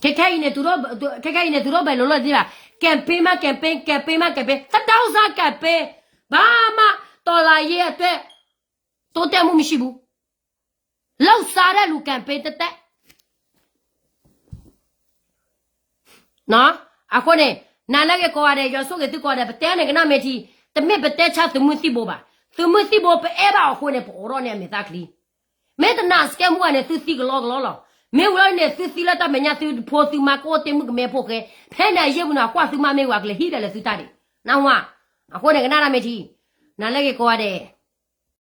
ခဲခဲအံၤန့ၣ် သူတို့ ခဲခဲအံၤန့ၣ် သူတို့ဘယ်လိုလုပ်လဲသိလား, campaign မး campaign, campaign မး campaign, သတောင်းစား campaign, ဘာမှ တော်လှန်ရေးအတွက် တိုးတက်မှုမရှိဘူး, လုပ်စားတဲ့လူ campaign သက်သက် အဃိန့ၣ် နၤလၢဂ့ၤကိးဂၤဒဲး ယွၤဆိၣ်ဂ့ၤသုကိးဂၤဒဲး ပတဲန့ၣ်ကနၣ်မ့ၢ်ထံ, တမ့ၢ်ပတဲဆါသုးမုၢ်သံၣ်ဘိဘၣ်. သုးမုၢ်သံၣ်ဘိပအဲၣ်ဘၣ်အဃိန့ၣ် ပအိးထီၣ်န့ၢ်အမဲာ်သၣ်ချံ. မ့ၢ်တနာ်စကဲမူဘၣ်န့ၣ် သုသံကလီကလီလီၤ. မ့ၢ်ဝံၤလီၤန့ၣ် သုသံလၢတၢ်မဲာ်ညါ သုဖိသုမါကအိၣ်တ့ၢ်မုၣ်ကမဲဖိဃဲ, ဖဲန့ၣ်အယဲၢ်ပူၤန့ၣ် အကွၢ်သုမါမ့ၢ်ဝၤကလဲၤဟံးဘၣ်လၢသုတၢ်ဒံး, နၢ်ဟူဧါ. အဃိန့ၣ် ကနၣ်တၢ်မ့ၢ်ထံ, နၤလၢဂ့ၤကိးဂၤဒဲး